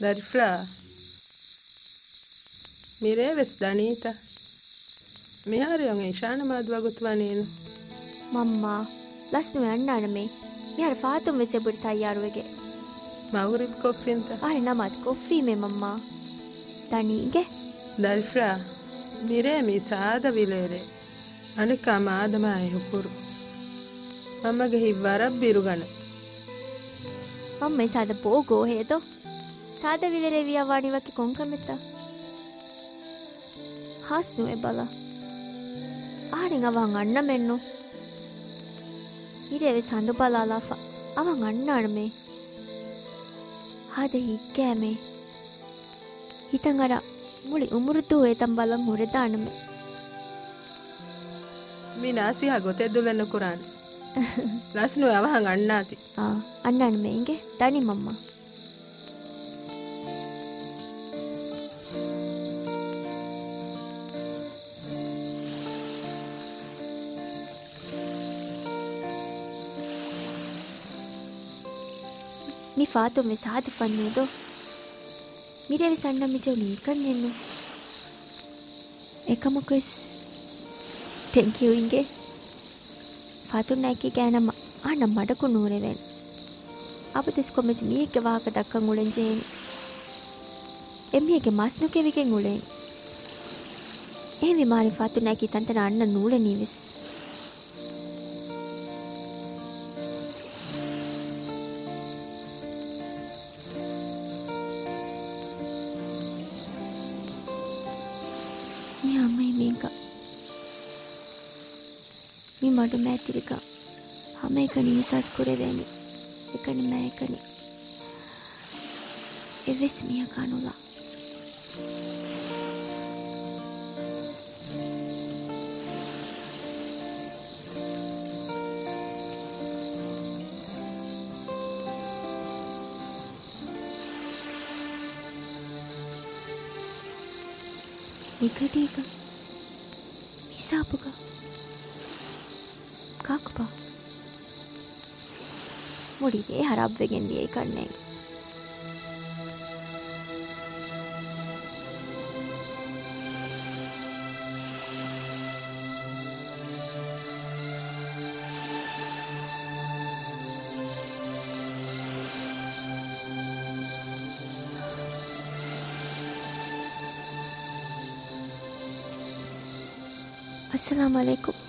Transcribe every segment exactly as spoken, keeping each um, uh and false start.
ދަރިފުޅާ، މިރޭ ވެސް ދަނީތަ؟ މިހާރު އޮން އިޝާ ނަމާދު ވަގުތު ވަނީނު. މަންމާ، ލަސްނުވެ އަންނާނަމޭ. މިހާރު ފާތުން ވެސް އެބުރި ތައްޔާރުވެގެ. މަޣްރިބް ކޮށްފިންތަ؟ އަހަރެން ނަމާދު ކޮށްފީމޭ މަންމާ. ދަނީ އިނގޭ. ދަރިފުޅާ، މިރޭ މީ ސާދަ ވިލޭރޭ. އަނެއްކާ މާދަމާ އެހުކުރު. މަންމަގެ ހިތް ވަރަށް ބިރުގަނެ. މަންމަ އެ ސާދަ ބޯ ގޯހޭދޯ؟ ސާދަ ވިލޭރޭ ވިޔަވާނީ ވަކި ކޮންކަމެއްތަ؟ ހާސް ނުވެ ބަލަ. އަހަރެން އަވަހަށް އަންނަމެއްނު. މިރޭ ވެސް ހަނދު ބަލާލާފަ އަވަހަށް އަންނާނަމޭ. ހާދަ ހިތްގައިމޭ. ހިތަށް އަރާ މުޅި އުމުރު ދުވަހު އެތަން ބަލަން ހުރެދާނަމޭ. މި ނާސިހާ ގޮތެއް ދުލެއް ނުކުރާނެ. ލަސްނުވެ އަވަހަށް އަންނާތި. އާ، އަންނާނަމޭ އިނގޭ. ދަނީ މަންމާ. މި ފާތުން ވެސް ހާދަ ފަންނޭދޯ؟ މިރޭ ވެސް އަންނަ މި ޖޯނީ އެކަންޏެއްނު. އެކަމަކުވެސް ތެންކިއު އިނގޭ. ފާތުންނާއެކީ ގާތްނަމަ އަހަންނަށް މަޑަކު ނޫރެވޭނެ. އަބަދުވެސް ކޮންމެސް މީހެއްގެ ވާހަކަ ދައްކަން އުޅެން ޖެހޭނެ. އެމީހެއްގެ މަސް ނުކެވިގެން އުޅޭނެ. އެހެންވީމާ އަހަރެން ފާތުންނާއެކީ ތަންތަނަށް އަންނަން ނޫޅެނީވެސް. މި ހަމައި މީގަ މި މަޑުމައިތިރިކަން ހަމައެކަނި އިހްސާސް ކުރެވޭނީ އެކަނި މާ އެކަނި. އެއްވެސް މީހަކާ ނުލާ. މިގަޑީގަ، މިހިސާބުގަ ކާކުބާ؟ މުޅި ރޭ ހަރާބްވެގެން ދިޔައީ ކަންނޭނގެ. އައްސަލާމު ޢަލައިކުމް.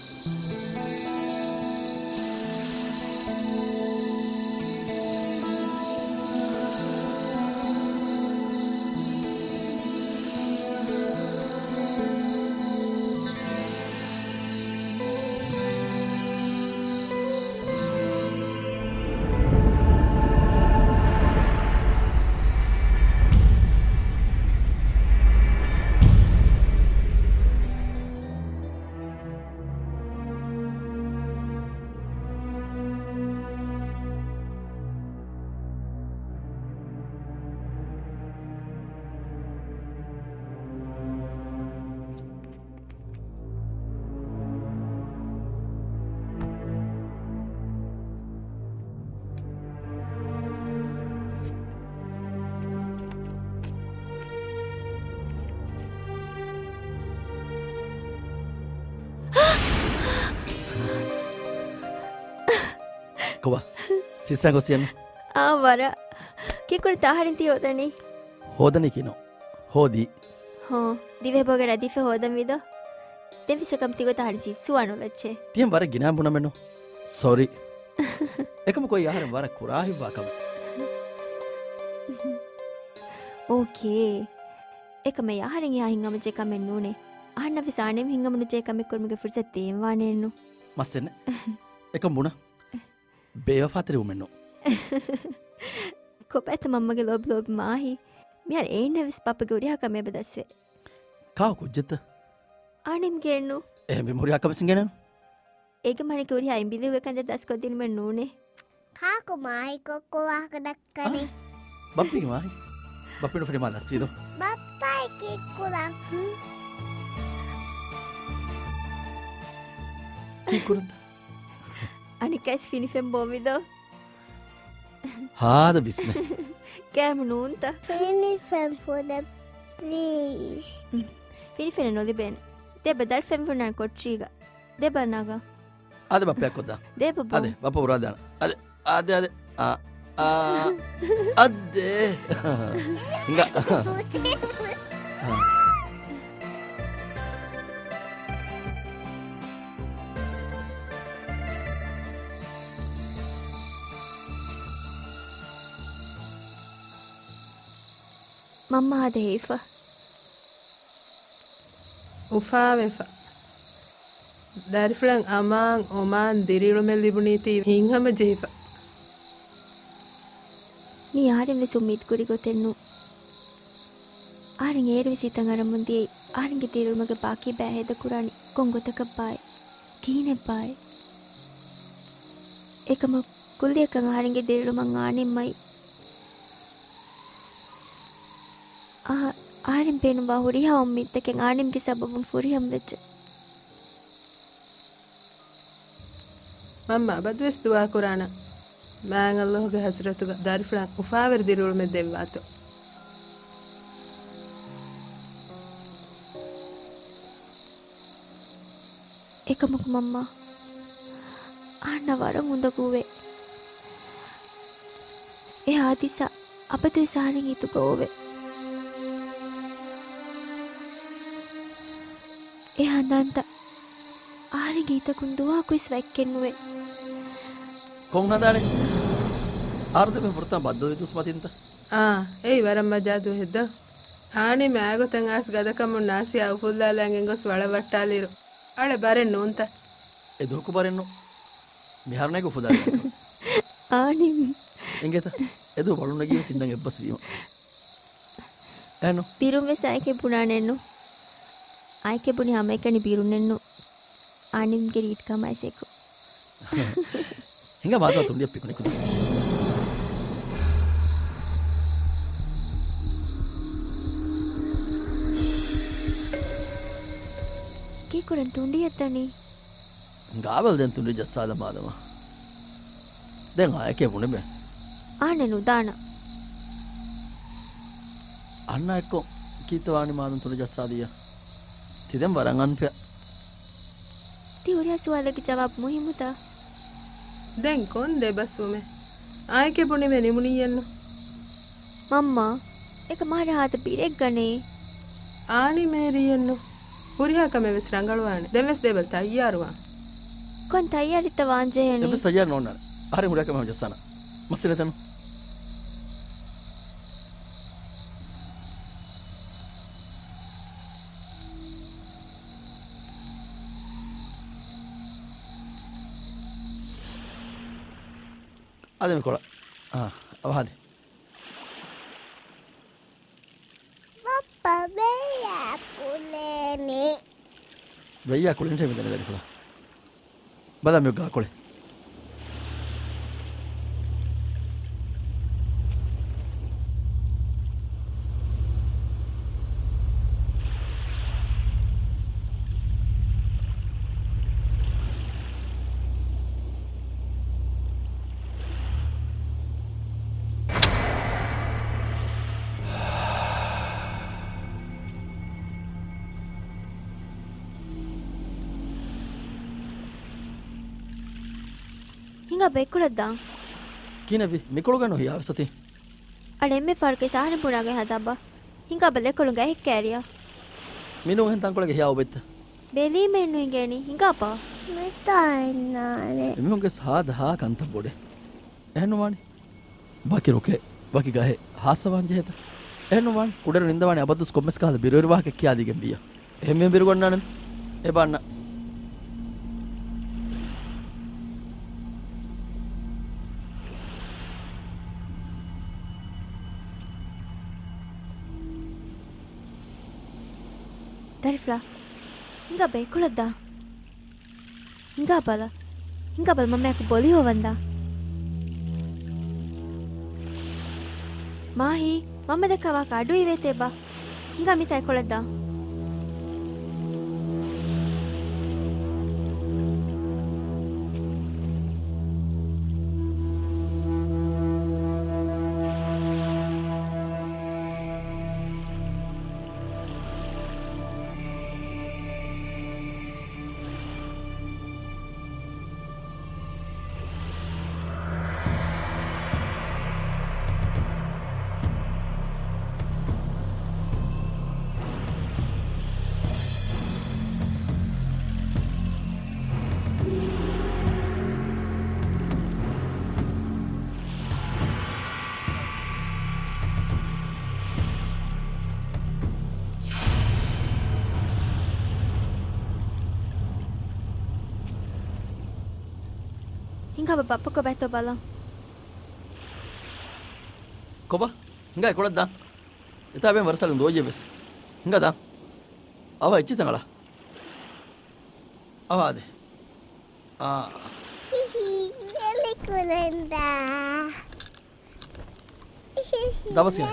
ކޮބާ؟ ސިއްސާ ގޮސް އެން؟ އާ، ވަރަށް. ކީއްކުރިތަ އަހަރެން ތި ހޯދަނީ؟ ހޯދަނީ ކިނޯ. ހޯދީ. ހޯ، ދިވެހިބަހުގެ ރަދީފަށް ހޯދަން ވީދޯ؟ ދެން ވެސް އެކަމް ތިގޮތަށް އަހަރެން ސިއްސުވާނުލައްޗޭ. ތިޔަން ވަރަށް ގިނަ ބުނަމެއްނު. ސޮރީ. އެކަމަކު އޮތް އަހަރެން ވަރަށް ކުރާ ހިތްވާ ކަމެއް. އޯކޭ. އެކަމެއް އަހަރެން އެހާ ހިތްހަމަޖެހޭ ކަމެއް ނޫނޭ. އަހަންނަށް ވެސް އާންނެމެން ހިތްހަމަނުޖެހޭ ކަމެއް ކުރުމުގެ ފުރުސަތު ދޭން ވާނެއެއްނު. މައްސަލައެއް ނެތް. އެކަން ބުނަ. ބޭވަފާތެރިވުމެއްނު. ކޮބާތަ މަންމަގެ ލޯބި ލޯބި މާހި. މިހާރު އޭނަ ވެސް ބައްޕަގެ ހުރިހާ ކަމެއް އެބަ ދަސްވޭ. ކާ ކުއްޖެއްތަ؟ އާންނެމެންގެއެއްނު. އެހެންވީމަ ހުރިހާ ކަމެއް އިނގޭނެއްނު. އޭގެ މާނައަކީ ހުރިހާ އިނބިލިއުގެ ކަންތައް ދަސްކޮށްދިނުމެއް ނޫނޭ. ކާކު މާހި ކޮއްކޮ ވާހަކަ ދައްކަނީ؟ އާ، ބައްޕީގެ މާހި. ބައްޕީ ނުފެނި މާ ލަސްވީދޯ؟ ބައްޕައަކީ ކުރަން. ކީއްކުރަންތަ؟ އަނެއްކާވެސް ފިނިފެން ބޯވީދޯ؟ ހާދަ ވިސްނޭ. ކައިމު ނޫންތަ؟ ފިނިފެން ފުރޭ، ޕްލީޒް. ފިނިފެނެއް ނުލިބޭނެ. ދޭބަ ދަރިފެން ފުނާނެ ކޮޓަރީގަ. ދޭބަ ނަގާ. އާދެ ބައްޕަ އެއްކޮށްދާ. ދޭބަ ބޯ. އާދެ ބައްޕަ އުރާދާނަ. އާދެ. އާދެ، އާދެ. އާ، އާ. އައްދޭ. ހިނގާ. މަންމަ އާދެ ހިފަ. އުފާވެފަ. ދަރިފުޅަށް އަމާން އޮމާން ދިރިއުޅުމެއް ލިބުނީތީ ހިތްހަމަޖެހިފަ. މީ އަހަރެން ވެސް އުއްމީދު ކުރި ގޮތެއް ނޫން. އަހަރެން އޭރު ވެސް ހިތަށް އަރަމުން ދިޔައީ އަހަރެންގެ ދިރިއުޅުމުގެ ބާކީ ބައި ހޭދަކުރާނީ ކޮން ގޮތަކަށްބާއޭ؟ ކިހިނެއްބާއޭ؟ އެކަމަށް ކުއްލިއަކަށް އަހަރެންގެ ދިރިއުޅުމަށް އާނިމް އައީ. އަހަ-، އަހަރެން ބޭނުންވާ ހުރިހާ އުއްމީދުތަކެއް އާނިމްގެ ސަބަބުން ފުރިހަމަވެއްޖެ. މަންމަ އަބަދުވެސް ދުޢާކުރާނަން، މާތް ﷲ ގެ ޙަޟްރަތުގަ ދަރިފުޅަށް އުފާވެރި ދިރިއުޅުމެއް ދެއްވާތޯ. އެކަމަކު މަންމާ، އަހަންނަށް ވަރަށް އުނދަގޫވޭ. އެ ހާދިސާ އަބަދުވެސް އަހަރެން ހިތުގަ އޮވޭ. އެ ހަނދާންތައް އަހަރެންގެ ހިތަކުން ދުވަހަކުވެސް ވައްކެއް ނުވޭ. ކޮން ހަނދާނެއް؟ އަހަރު ދެމެން ފުރަތަމަ ބައްދަލުވި ދުވަސް މަތިންތަ؟ އާ، އެއީ ވަރަށް މަޖާ ދުވަހެއް ދޯ. އާނިމް އާގޮތަށް އައިސް ގަދަކަމުން ނާސިޔާ އުފުއްލާލަން ގެންގޮސް ވަޅަށް ވައްޓާލިއިރު، އަޅެ ބަރެއް ނޫންތަ؟ އެ ދުވަހަކު ބަރެއް ނޫން. މިހާރު ނޭގި އުފުއްލާލަން. އާނިމް. އިނގޭތަ؟ އެ ދުވަހު ވަޅުން ނެގީ ވެސް އިންނަން އެއްބަސް ވީމަ. އެހެންނު؟ ބިރުން ވެސް އާއެކޭ ބުނާނެއްނު. އާއެކޭ ބުނި ހަމައެކަނި ބިރުންނެއްނު. އާނިމްގެ ރީތިކަމާއިސް އެކު. ހިނގާ މާތާ ތުނޑިއަށް ޕިކުނިކު ދިން. ކީކުރަން ތުނޑިއަށް ދަނީ؟ ހިނގާބަލަ ދެން ތުނޑި ޖައްސާލަ މާދަމާ. ދެން އާއެކޭ ބުނެބެ. އާނެ ނުދާނަ. އަންނަ އެއްކޮށް ކީއްތަ ވާނީ މާދަން ތުނޑި ޖައްސާލިއްޔާ؟ ތި ދެން ވަރަށް އަންފެއާ. ތި ހުރިހާ ސުވާލެއްގެ ޖަވާބު މުހިއްމުތަ؟ ދެން ކޮން ދެބަސްވުމެއް؟ އާއެކޭ ބުނެވޭ ނިމުނިއްޔެއްނު. މަންމާ، އެކަމަށް އަހަރެން ހާދަ ބިރެއްގަނޭ. އާނިމް އޭރިއެއްނު. ހުރިހާ ކަމެއް ވެސް ރަނގަޅުވާނެ. ދެން ވެސް ދޭބަލަ ތައްޔާރުވާން. ކޮން ތައްޔާރެއްތަ ވާން ޖެހެނީ؟ ދެން ވެސް ތައްޔާރު ނޯންނާނެ. އަހަރެން ހުރިހާ ކަމެއް ޖައްސާނަން. މައްސަލަތައް ނޫން. އާދެ މިކޮޅަށް. އާ، އަވަހާދި. ބައްޕަ ވެއްޔާ ކުޅޭނެ. ވެއްޔާ ކުޅެން މިދަނީ ދަރިފުޅާ. ބަލަ މި ގާކޮޅެއް. ހިނގާ ބައެއްކޮޅަށް ދާން. ކިހިނެއްވި؟ މިކޮޅުގަ ނު ހިޔާވެސް އޮތީ. އަޅެ އެންމެ ފަހަރުގެ ސާހަރެން ބުނާގޮތް ހަދާބަ. ހިނގާބަ ލެކޮޅުން ގަހެއް ކައިރިޔާ. މިނޫން އެހެން ތަންކޮޅެއްގަ ހިޔާ އޮބެއްތަ؟ ބެލީމައެއް ނުހިނގޭނީ. ހިނގާބަ. މިތާ އިންނާނެ. އެމީހުންގެ ސާދަ ހާ ކަންތައް ބޮޑެ. އެހެންނުވާނީ. ވަކި ރުކެއް، ވަކި ގަހެއް ހާއްސަވާން ޖެހޭތަ؟ އެހެންނުވާނީ. ކުޑައިރު ނިންދަވާނީ އަބަދުވެސް ކޮންމެސް ކަހަލަ ބިރުވެރި ވާހަކަ ކިޔާދީގެން ވިއްޔާ. އެހެންވީމަ ބިރުގަންނާނެ. އެބަ އަންނަ. ދަރިފުޅާ، ހިނގާ ބައެއްކޮޅަށް ދާ. ހިނގާބަލަ. ހިނގާބަލަ މަންމަޔާއެކު ބޮލި ހޮވަންދާ. މާހީ، މަންމަ ދައްކާ ވާހަކަ އަޑުއިވޭތޭ ބާ. ހިނގާ މިތާ އެކޮޅަށް ދާ. ހިނގާބަ ބައްޕަ ކޮބައިތޯ ބަލަން. ކޮބާ؟ ހިނގާ އެކޮޅަށް ދާން. އެތާ ބޭން ވަރަށް ސަލުން ދޯއްޔެއް ވެސް. ހިނގާ ދާން. އަވަ އެއްޗިތަނގަޅާ. އަވާދެ. އާ. ހިހި، ގެލެ ކުޅެންދާ. ދަބަސްގެން.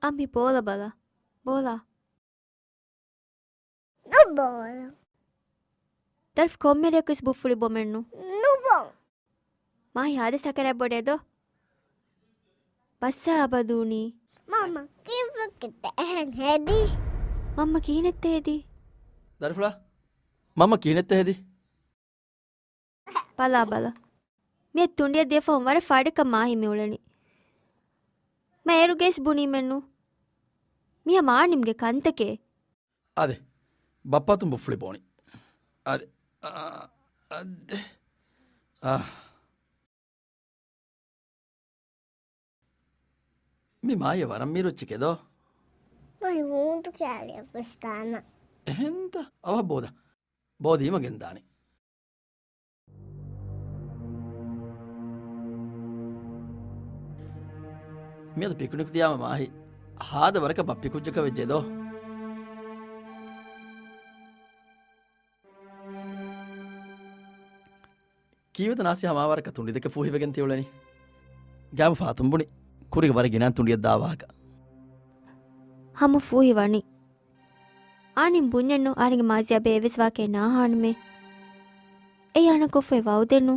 އަ، މި ބޯލަ ބަލަ. ބޯލާ. ނުބޯ. ދަރިފު ކޮންމެ ރެޔަކުވެސް ބުއްފުޅި ބޮމެއްނު. ނުބޯ. މާހި ހާދަ ސަކަރާތް ބޮޑޭ ދޯ. ބަސްއާ އަބަދޫނީ. މަންމަ ކީއްވެކެތަ އެހެން ހެދީ؟ މަންމަ ކިހިނެއްތަ ހެދީ؟ ދަރިފުޅާ، މަންމަ ކިހިނެއްތަ ހެދީ؟ ބަލާ ބަލަ. މިއަދު ތުނޑިއަށް ދިޔަ ފަހުން ވަރަށް ފާޑެއްކަން މާހި މިއުޅެނީ. މަ އޭރުގައިސް ބުނީމެއްނު. މިހާ މާނިމްގެ ކަންތަކޭ. އާދެ. ބައްޕާތުން ބުއްފުޅި ބޯނި. އާދެ. އާ، އާދެ. އާ. މި މާޔަ ވަރަށް މީރު އެއްޗެކޭ ދޯ. މައި ވޫންތު ކާލިއަށް ވެސް ދާނަ. އެހެންތަ؟ އަވަހަށް ބޯދަ. ބޯދީމަ ގެންދާނެ. މިއަދު ޕިކުނިކު ދިޔާމަ މާހި ހާދަ ވަރަކަށް ބައްޕި ކުއްޖަކަށް ވެއްޖެ ދޯ. ކީއްވެތަ ނާސި ހަމާވަރަކަށް ތުނޑި ދެކެ ފޫހިވެގެން ތިއުޅެނީ؟ ގާމު ފާތުން ބުނި ކުރިގަ ވަރަށް ގިނަ ތުނޑިއެއް ދާ ވާހަކަ. ހަމަ ފޫހި ވަނީ. އާނިން ބުންޏެއްނު އަހަރެންގެ މާޒިޔާ ބޭއްވެސް ވާކޭ ނާހާންމޭ. އެ އާނަ ކޮށްފައި ވައުދެއްނު.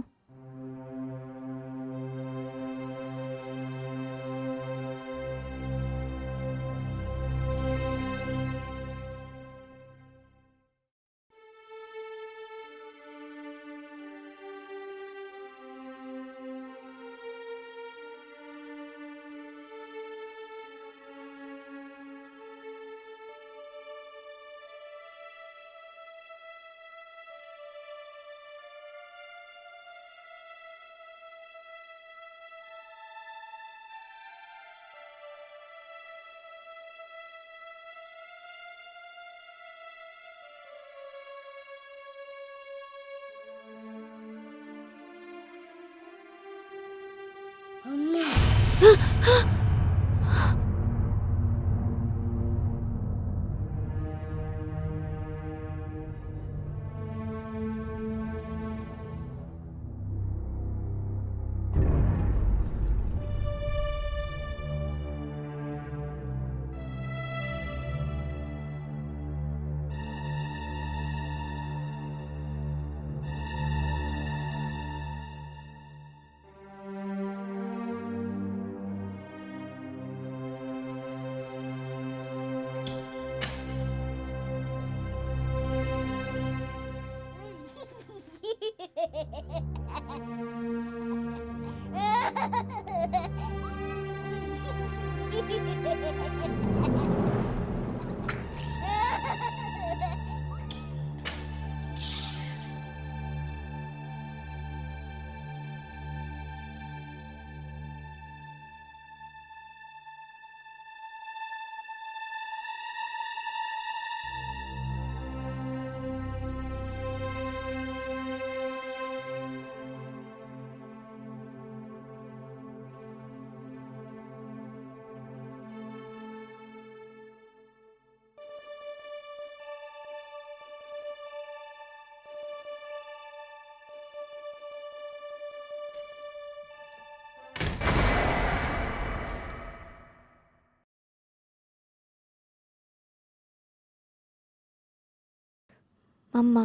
މަންމާ،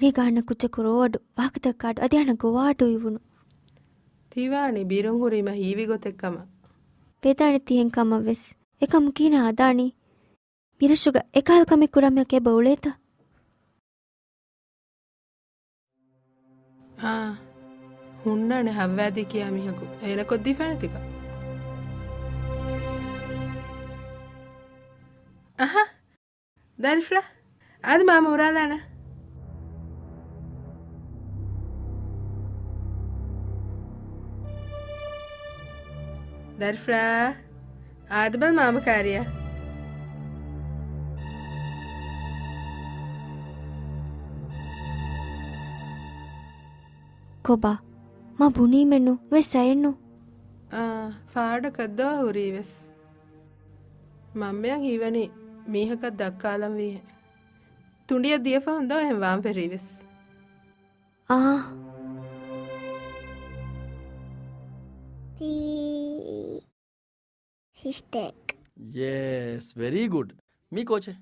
ރޭގަ އަންނަ ކުއްޖަކު ރޯއަޑު، ވާހަކަތަކާ އަޑު، އަދި އަންނަ ގޮވާ އަޑު އިވުނު. ތިވާނީ ބިރުން ހުރީމަ ހީވި ގޮތެއް ކަމަށް. ވެދާނެ ތިހެން ކަމަށް ވެސް. އެކަމު ކިހިނެއް ހަދާނީ؟ މިރަށުގަ އެކަހަލަ ކަމެއް ކުރާ މީހަކު އެބަ އުޅޭތަ؟ އާ، ހުންނާނެ ހައްވާދީ ކިޔާ މީހަކު. އޭނަ ކޮށްދީފާނެތިކަން. އަހަ، ދަރިފުޅާ، އާދެ މާމަ އުރާލާނަ. ދަރިފުޅާ، އާދެ ބަލަ މާމަ ކާރިއަށް. ކޮބާ؟ މަ ބުނީމެއްނު، ނުވެސް އައެއްނު. އާ، ފާޑަކަށް ދޯ ހުރީވެސް. މަންމައަށް ހީވަނީ މީހަކަށް ދައްކާލަންވީހެން. ތުނޑިއަށް ދިޔަފަހުން ދޯ އެހެން ވާން ފެށީވެސް. އާ. ތީ ހިސްޓެކް. ޔެސް، ވެރީ ގުޑް. މީ ކޯޗެއް؟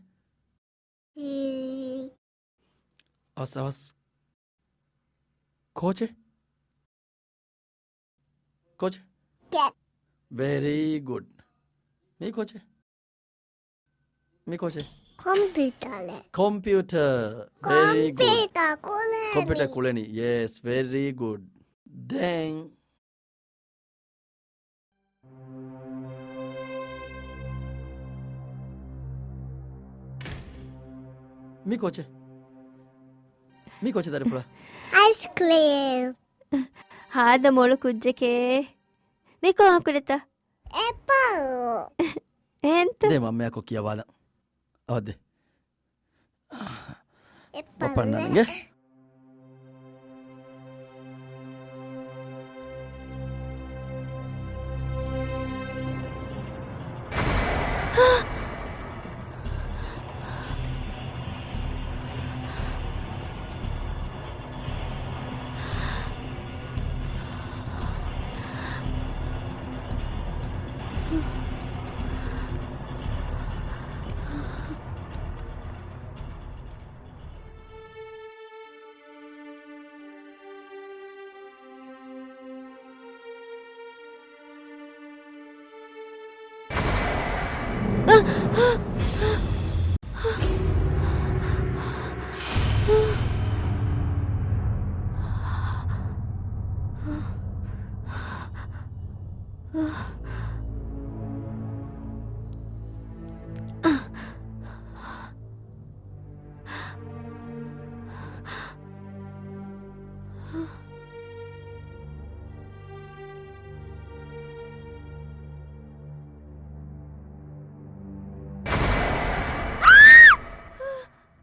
އަވަސް، އަވަސް. ކޯޗެއް؟ ކޯޗެއް؟ ކެޓް. ވެރީ ގުޑް. މީ ކޯޗެއް؟ މީ ކޯޗެއް؟ ކޮމްޕިއުޓަރެއް. ކޮމްޕިއުޓަރ. ވެރީ ގުޑް. ކޮމްޕިއުޓަ ކުޅެނީ. ކޮމްޕިއުޓަ ކުޅެނީ. ޔެސް، ވެރީ ގުޑް. ދެން މި ކޯޗެއް؟ މި ކޯޗެއް ދަރިފުޅާ؟ އައިސްކްރީމް. ހާދަ މޮޅު ކުއްޖެކޭ. މި ކޮން ކުޑަތަ؟ އެޕަލް. އެހެންތަ؟ ދޭ މަންމަޔާކޮށް ކިޔަވާލަން. އަވަދޭ. އެޕަލް. ބައްޕަ އަންނަން އިނގޭ.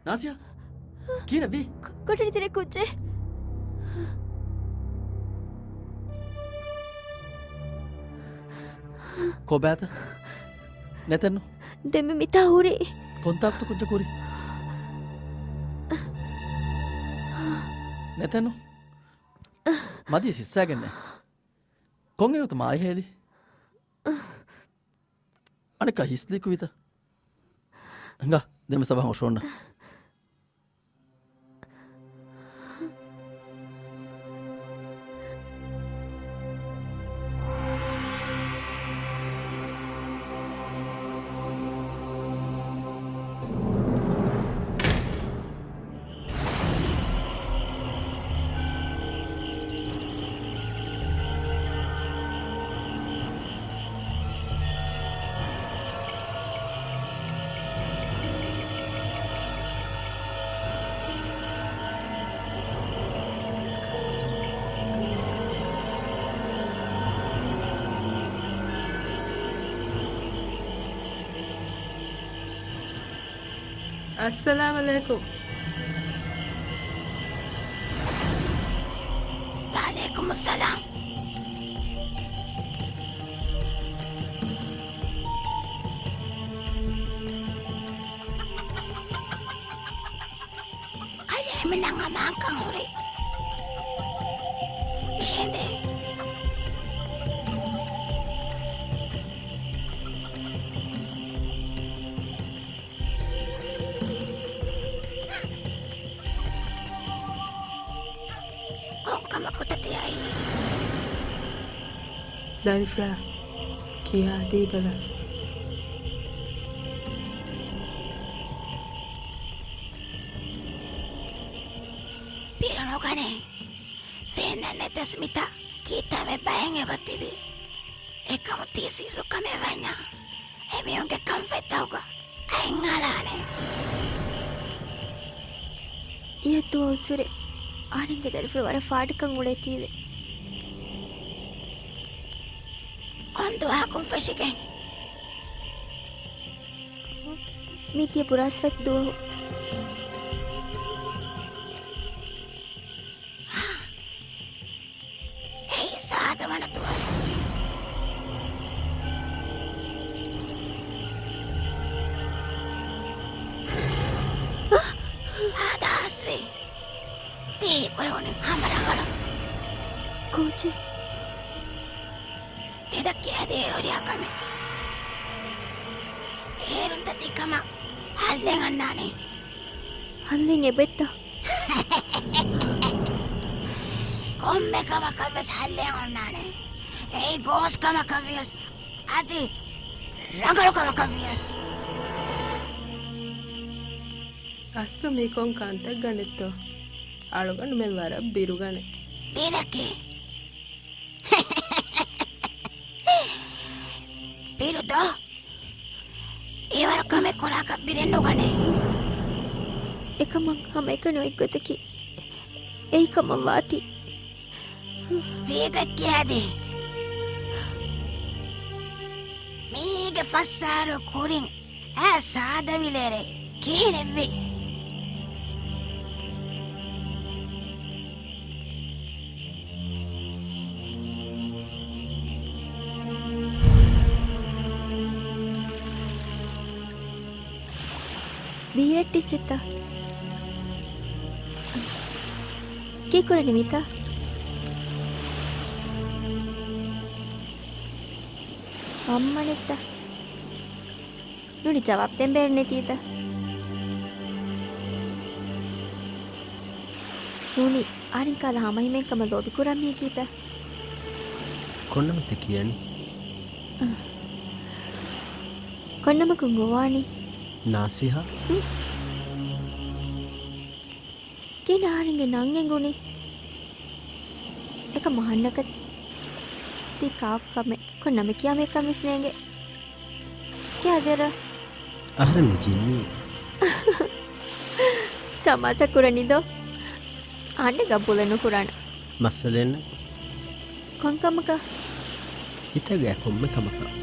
ނާސިޔާ، ކިހިނެއްވީ؟ ކޮ-، ކޮޓަރި ތެރޭ ކުއްޖެއް. ކޮބާތަ؟ ނެތެއްނު. ދެންމެ މިތާ ހުރީ. ކޮންތާކުތަ ކުއްޖަކު ހުރީ؟ ނެތެއްނު. މަދިޔަ ސިއްސާގެންނެ. ކޮންއިރުތަ މާ ހޭލި؟ އަނެއްކާ ހިސްލިކުވިތަ؟ ހިނގާ، ދެންމެ ސަބަހަށް އޮށޯންނަ. އައްސަލާމް އަލައިކުމް. ވަޢަލައިކުމުއްސަލާމް. ކަލޭމެންނަށް އަމާންކަން ހުރި. އިށޭނދެ. ވަގުތަށް ދިޔައީ. ދަރިފުޅާ ކިޔާދީބަލަ. ބިރުނުގަނެ. ފެންނަން ނެތަސް މިތާ ކިތަންމެ ބައެއް އެބަ ތިބި. އެކަމު ތީ ސިއްރު ކަމެއް ވަންޏާ، އެމީހުންގެ ކަންފަތްތަކުގަ އަތް އަޅާނެ. އިޔަށް ދުވަހު އުސުރެ އަހަރެންގެ ދަރިފުޅު ވަރަށް ފާޑުކަން އުޅޭތީވެ. ކޮން ދުވަހަކުން ފެށިގެން؟ މީތި ބުރާސްފަތި ދުވަހު. އެއީ ސާދަ ވަނަ ދުވަސް. އާދަ ހާސްވީ. ތީ ކުރެވުނީ ހަމަ ރަނގަޅަށް. ކޯޗެއް؟ ތެދަށް ކިޔާދޭ ހުރިހާ ކަމެއް. އޭރުންތަ ތި ކަމަށް ހައްލެއް އަންނާނެ؟ ހައްލެއް އެބައްތަ؟ ކޮންމެ ކަމަކަށް ވެސް ހައްލެއް އޮންނާނެ. އެއީ ގޯސް ކަމަކަށް ވިޔަސް، އަދި ރަނގަޅު ކަމަކަށް ވިޔަސް. އަސްލު މީ ކޮން ކަންތައް ގަނޑެއްތޯ؟ އަޅުގަނޑުމެން ވަރަށް ބިރުގަނެ. ބިރަކީ؟ ބިރު ދޯ؟ އެވަރު ކަމެއް ކުރާކަށް ބިރެއް ނުގަނޭ. އެކަމަށް ހަމައެކަނި އޮތްގޮތަކީ އެއީ ކަމަށް ވާތީ. ވީގަ ކިޔާދޭ. މީގެ ފަސް އަހަރު ކުރިން އައި ސާދަވިލޭރޭ ކިހިނެއްވީ؟ ބީރައްޓިސް އެތަ؟ ކީކުރަނީ މިތާ؟ އައްމަނެއްތަ؟ ނޫނީ ޖަވާބު ދޭން ބޭނުންނެތީތަ؟ ނޫނީ އަހަރެން ކާލަ ހަމަހިމޭން ކަމަށް ލޯބި ކުރާ މީހަކީތަ؟ ކޮންނަމަތަ ކިޔަނީ؟ ކޮންނަމަކުން ގޮވާނީ؟ ނާސިހާ؟ ހުން. ކިހިނެއް އަހަރެންގެ ނަން އެނގުނީ؟ އެކަމަށް އަހަންނަކަށް ތީ ކާކު ކަމެއް ކޮން ނަމެއް ކިޔާ މީހަކަށް ވެސް ނޭނގެ. ކިޔާދޭރަ. އަހަރެން މި ޖިންނީ. ސަމާސާ ކުރަނީ ދޯ؟ އަންނަ ގަބޫލެއް ނުކުރާނަ. މައްސަލައެއް ނެތް. ކޮން ކަމަކަށް؟ ހިތަށް އައި ކޮންމެ ކަމަކަށް.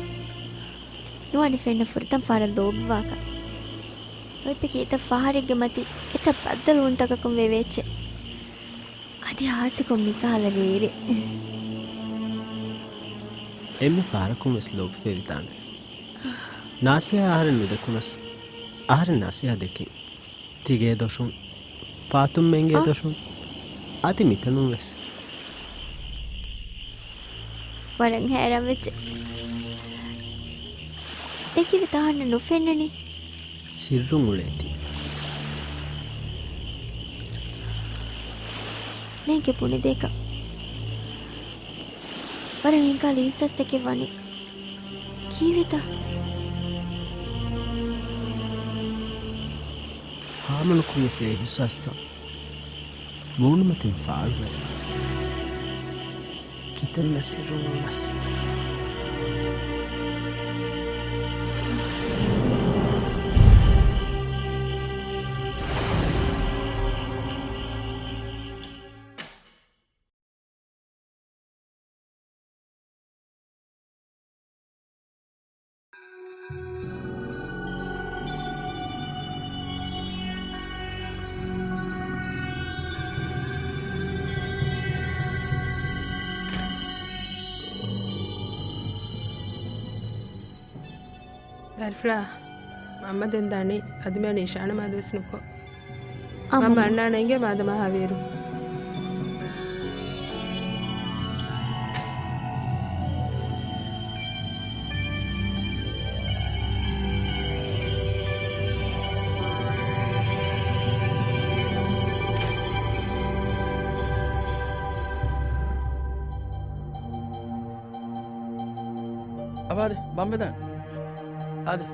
ނުވާނެ ފެންނަ ފުރަތަމަ ފަހަރަށް ލޯބިވާކަށް. ލޯތްބެ ކީއްތަ ފަހަރެއްގެ މަތި އެތައް ބައްދަލުވުންތަކަކުން ވެވޭ އެއްޗެއް. އަދި ހާއްސަކޮށް މިކަހަލަ ރޭރެއް. އެންމެ ފަހަރަކުން ވެސް ލޯބިވެވިދާނެ. ނާސިހާ އަހަރެން ނުދެކުނަސް، އަހަރެން ނާސިހާ ދެކިން. ތިގޭ ދޮށުން، ފާތުންމެންގޭ އަ. ދޮށުން، އަދި މިތަނުން ވެސް. ވަރަށް ހައިރާން ވެއްޖެ. ދެކިވި ތާނަ ނުފެންނަނީ. ސިއްރުން އުޅޭތީ. ނޭނގެ ބުނެދޭކަށް. ވަރަށް ހިނގާ ލިޔުސަސްތަކެއް ވަނީ. ކީއްވެތަ؟ ހާމަނުކުރިޔަސް އެ އިހުސާސްތައް މޫނުމަތިން ފާޅުވޭ. ކިތަންމެ ސިއްރު ނޫނަސް. ދަރިފުޅާ، މަންމަ ދެން ދަނީ އަދި މިއަންނަ އިޝާން ނަމާދުވެސް ނުކޮށް. އާ، މަންމަ މަންމަ. އަންނާނެ އިނގޭ މާދަމާ ހާވީރު. އާދެ، ބަންވެދާނެ. އާދެ.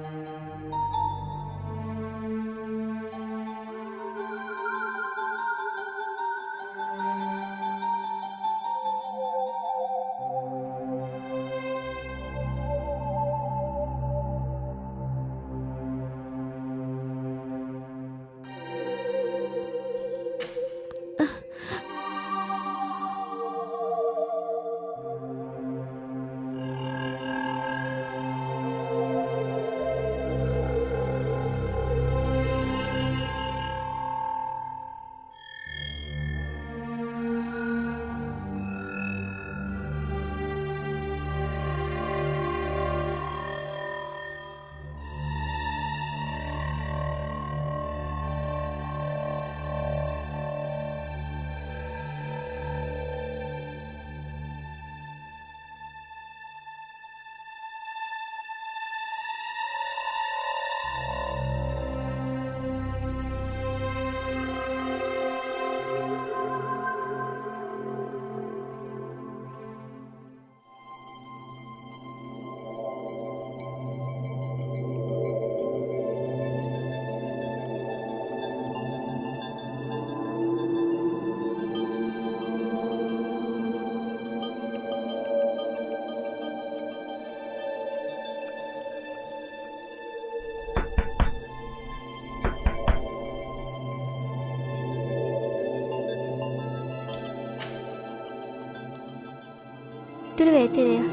ދުރުވޭ ތެރެއަށް.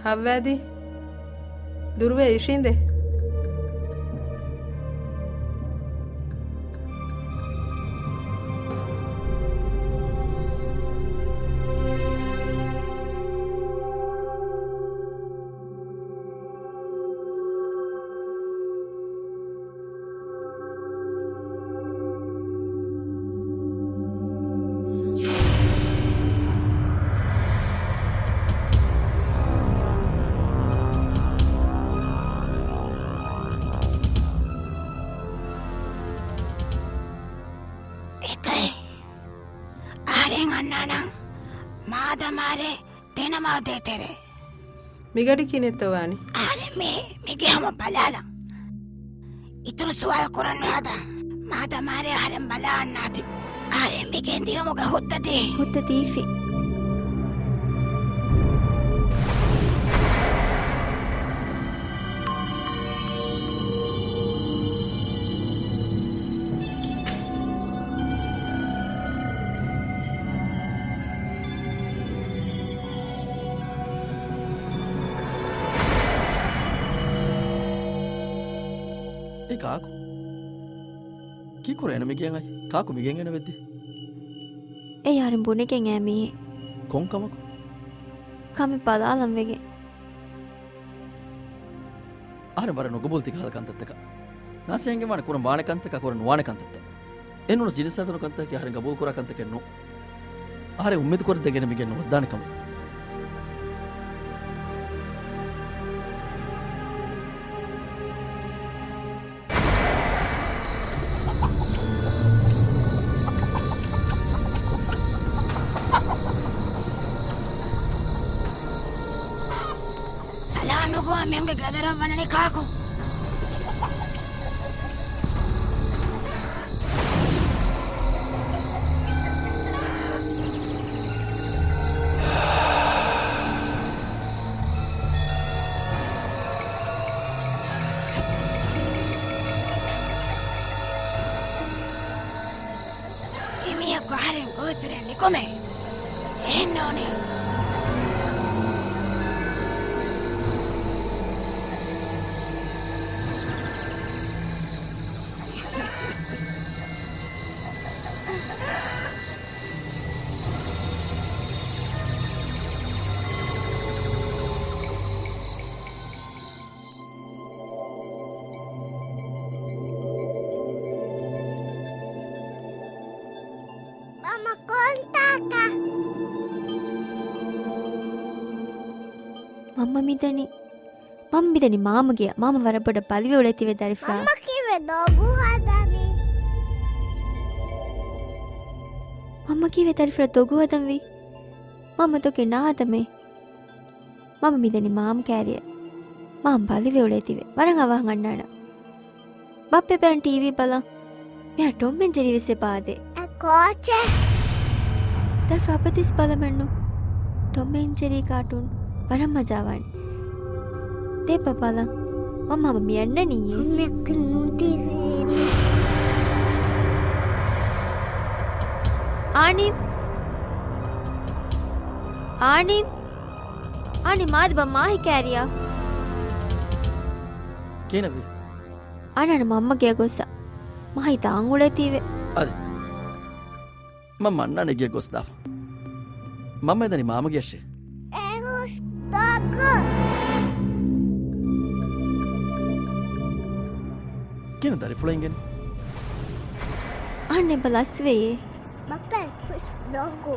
ހައްވާދީ. ދުރުވޭ އިށީނދެ. އެކައި އަހަރެން އަންނާނަން. މާދަމާރޭ ދެނަމާ ދޭތެރޭ. މިގަޑި ކިހިނެއްތޯ ވާނީ؟ އަހަރެން މި، މިގެ ހަމަ ބަލާލަން. އިތުރު ސުވާލު ކުރަން ނުހަދާ. މާދަމާރޭ އަހަރެން ބަލާ އަންނާތި. އަހަރެން މި ގެންދިޔުމުގެ ހުއްދަ ދީ. ހުއްދަ ދީފި. އެ ކާކު؟ ކީކުރެ އޭނަ މިގެއަށް އައި؟ ކާކު މިގެއަށް އޭނަ ވެއްދި؟ އެ އަހަރެން ބުނެގެން އައި މީހެއް. ކޮން ކަމަކު؟ ކަމެއް ބަލާލަން ވެގެން. އަހަރެން ވަރަށް ނުގަބޫލު ތިކަހަލަ ކަންތައްތަކަށް. ނާސިޔާ އެނގިވާނެ ކުރަން ވާނެ ކަންތަކާ ކުރަން ނުވާނެ ކަންތައްތައް. އެނޫނަސް ޖިނިސް ހަދަނު ކަންތަކަކީ އަހަރެން ގަބޫލު ކުރާ ކަންތަކެއް ނޫން. އަހަރެން އުއްމީދު ކުރައްދައިގެން މިގެން ނުވައްދާނެ ކަމަށް. ސަލާމް ނުގޮވާ މީހުންގެ ގެދޮރަށް ވަނަނީ ކާކު؟ ތިމީހަކު އަހަރެން ގޮވޭތެރޭ ނިކުމޭ. އެހެންނޫނީ. މަންމަ ކޮންތާކަށް؟ މަންމަ މިދަނީ، މަންމަ މިދަނީ މާމަގެއަށް. މާމަ ވަރަށް ބޮޑަށް ބަލިވެ އުޅޭތީވެ ދަރިފާ. މަންމަ ކީއްވެ ދޮގު ހަދަނީ؟ މަންމަ ކީވެ ދަރިފުޅަށް ދޮގު ހަދަންވީ. މަންމަ ދޮގެއް ނާ ހަދަމޭ. މަންމަ މިދަނީ މާމަ ކައިރިއަށް. މާމަ ބަލިވެ އުޅޭތީވެ. ވަރަށް އަވަހަށް އަންނާނަން. ބައްޕަ ބައިން ޓީވީ ބަލަން. މިހާރު ޓޮމް އެން ޖެރީ ވެސް އެބަ އާދޭ. އެ ކޯޗެއް. ދަރިފުޅު އަބަދުވެސް ބަލަމެއްނު. ޓޮމް އެން ޖެރީ ކާޓޫން ވަރަށް މަޖާވާނެ. ދޭބަ ބަލަން. މަންމަ ހަމަ މި އަންނަނީއޭ. މެކް ނުދިވޭނެ. އާނި. އާނި. އާނި މާދަ ބަ މާހި ކައިރިއަށް. ކޭނަބީ؟ އަންނާނެ މަންމަ ގެއަށް ގޮސް. މާހި ދާން އުޅޭތީވެ. އަދި. މަންމަ އަންނާނެ ގެއަށް ގޮސްދާފަ. މަންމަ އެދަނީ މާމަ ގެއަށޭ. އެ ގޮސް ދޮގު. ކިނަ ދަރިފުޅަށް އިނގެނީ. އަންނަ އެބަ ލަސްވެޔޭ. ބައްޕަ އެ ގޮސް ދޮގު.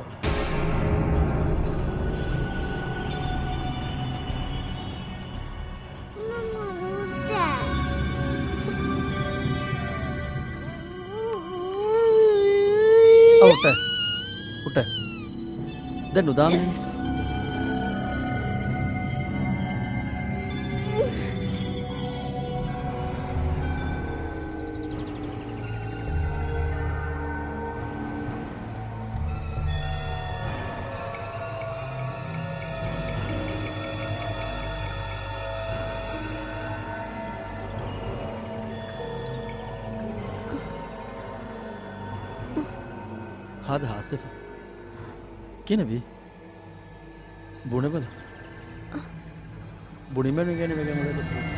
އަ، އުއްޓޭ. އުއްޓޭ. ދެން ނުދާން. ހާދަ ހާސްވެފަ. ކިހިނެއްވީ؟ ބުނެބަލަ. ބުނިމެނު ގެނެވެގެން އުޅޭ ދެފުރިސް.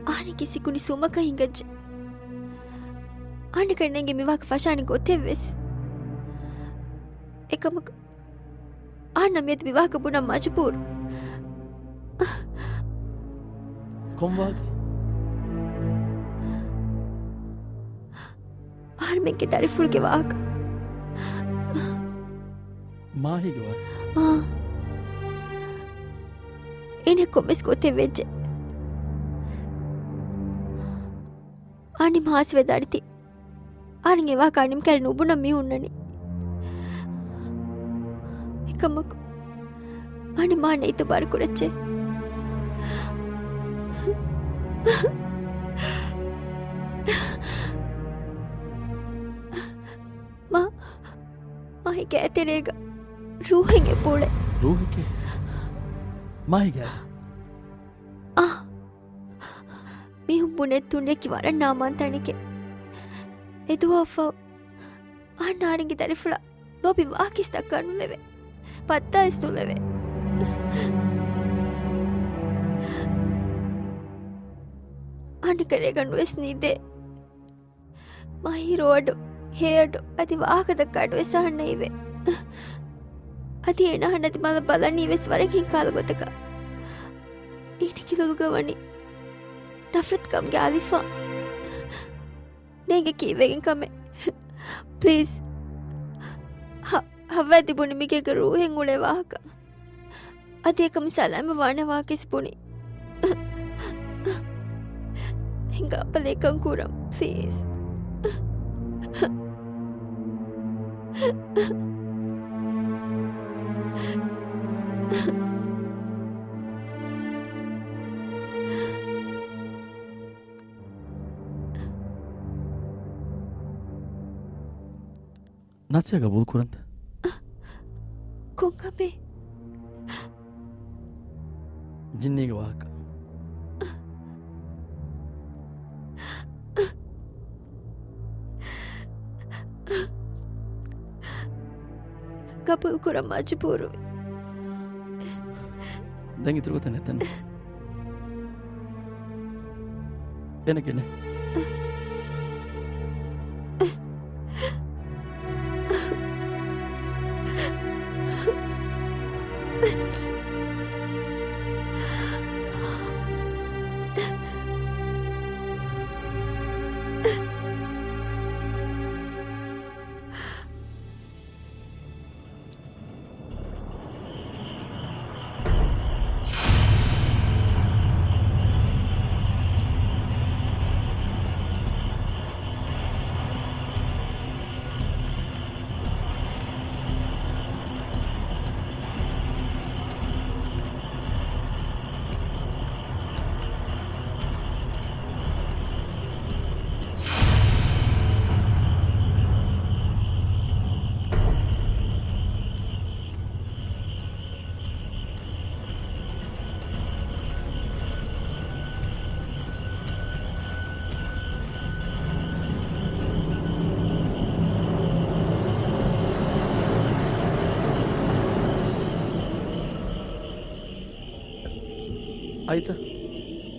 އަހަރެންގެ ސިކުނޑި ސުމަކަށް ހިނގައްޖެ. އަނެކަން ނޭނގެ މި ވާހަކަ ފަށާނެ ގޮތެއް ވެސް. އެކަމަކު އަހަންނަށް މިއަދު މި ވާހަކަ ބުނަން މަޖުބޫރު. ކޮން ވާހަކަ؟ އަހަރެމެންގެ ދަރިފުޅުގެ ވާހަކަ. މާހީގެ ވާހަކަ؟ އާ. އޭނަ ކޮންމެސް ގޮތެއް ވެއްޖެ. އަނި މާސް ވެދާނެތީ. އަހަރެން އެ ވާހަކަ އަނިމް ކައިރި ނުބުނަން މި ހުންނަނީ. އެކަމަކު އަނިމާ ނެތް ދުބާރު ކުރައްޗޭ. މާ، މާހި ގޭތެރޭގަ ރޫހެއް އެބައުޅޭ. ރޫހެކޭ؟ މާހި ގޭ؟ އާ. މީހުން ބުނޭ ތުނޑެއް ވަރަށް ނާމާން ތަނެކޭ. އެދުވަހު އަހަންނަށް އަހަރެންގެ ދަރިފުޅަށް ލޯބި ވާހަކަ ވެސް ދައްކާ ނުލެވޭ. ބައްދާ ވެސް ނުލެވޭ. އަނެކަން ރޭގަނޑު ވެސް ނިދޭ. މާހި ރޯ އަޑު، ހޭ އަޑު، އަދި ވާހަކަ ދައްކާ އަޑު ވެސް އަހަންނަށް އިވޭ. އަދި އޭނަ އަހަން އަދި މާލަ ބަލަނީ ވެސް ވަރަށް ހިތްހަލަ ގޮތަކަށް. އޭނަގެ ލޮލުގަ ވަނީ ނަފްރަތުކަމުގެ އަލިފާން. ނޭނގެ ކީއްވެގެން ކަމެއް؟ ޕްލީޒް. ހަ، ހައްވައިދި ބުނި މިގޭގަ ރޫހެއް އުޅޭ ވާހަކަ. އަދި އެކަމު ސަލާމަތް ވާނެ ވާހަކަ ވެސް ބުނި. ހިނގާބަލަ އެކަން ކުރަން، ޕްލީޒް. ނަސޭހަ ގަބޫލު ކުރަންތަ؟ ކޮންކަމެއް؟ ޖިންނީގެ ވާހަކަ. ގަބޫލު ކުރަން މަޖުބޫރުވި. ދެން އިތުރު ގޮތެއް ނެތަން. އޭނަ ގެނޭ. އައިތަ؟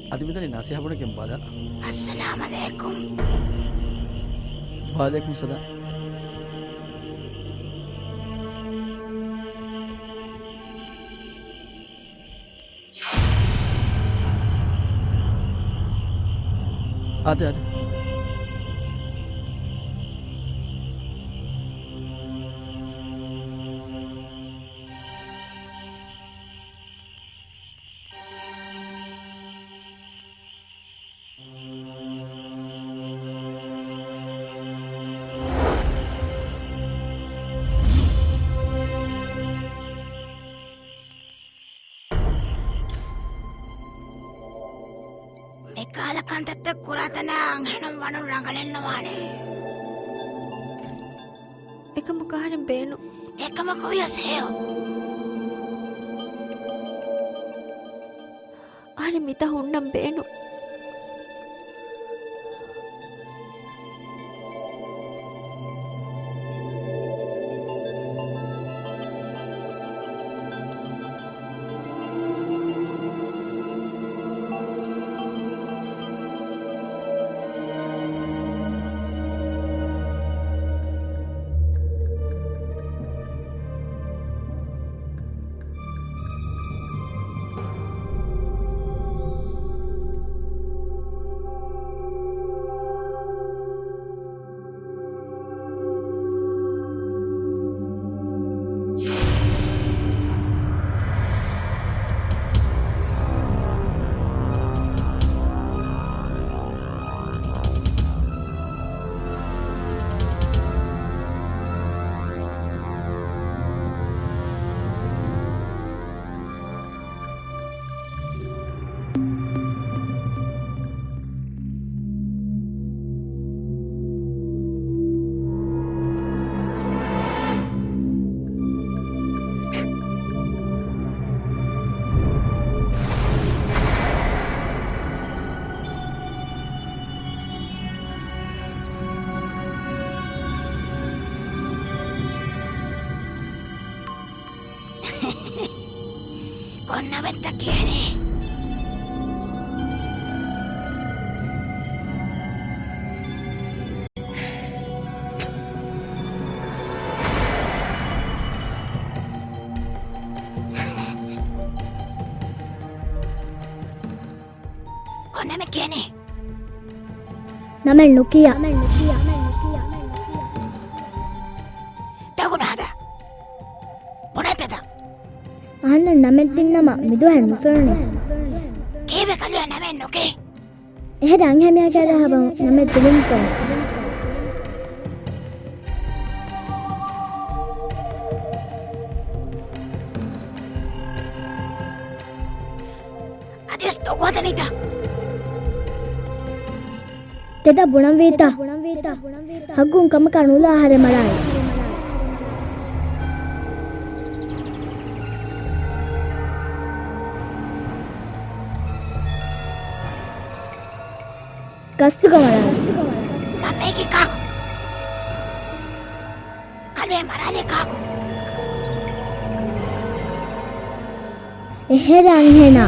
އަދި މިދަނީ ނަސޭހަ ބުނެގެން ބަލަ. އައްސަލާމް ޢަލައިކުމް. ވަޢަލައިކުމް ސަލާމް. އާދެ، އާދެ. މިކަހަލަ ކަންތައްތައް ކުރާތަނާ އަންހެނުން ވަނުން ރަނގަޅެއްނުވާނެ. އެކަމަކު އަހަރެން ބޭނު. އެކަމަކު ވިޔަސް ހެޔޮ. އަހަރެން މިތާ ހުންނަން ބޭނު. ކޮން ނަމެއްތަ ކިޔަނީ؟ ކޮން ނަމެއް ކިޔަނީ؟ ނަމެއް ނުކިޔާ. ދޮގު ނުހަދާ. ބުނެތެތަ؟ އަހަންނަށް ނަމެއް ދިންނަމަ މިދުވަހެއް ނުފެނުނީސް. ކީއްވެ ކަލެޔާ ނަމެއް ނުކީ؟ އެހެރަ އަންހެންމީހާ ކައިރިއަށް ހަމަ ނަމެއް ދިނުންތޯ؟ އަދިވެސް ދޮގު ހަދަނީތަ؟ ތެދަށް ބުނަންވީތަ؟ ހައްގުން ކަމަކާ ނުލާ އަހަރެން މަރާނީ. ގަސްތުގަ މަރާނީ. މަންމައެކީ ކާކު؟ ކަލޭ މަރާލީ ކާކު؟ އެހެރަ އަންހެނާ.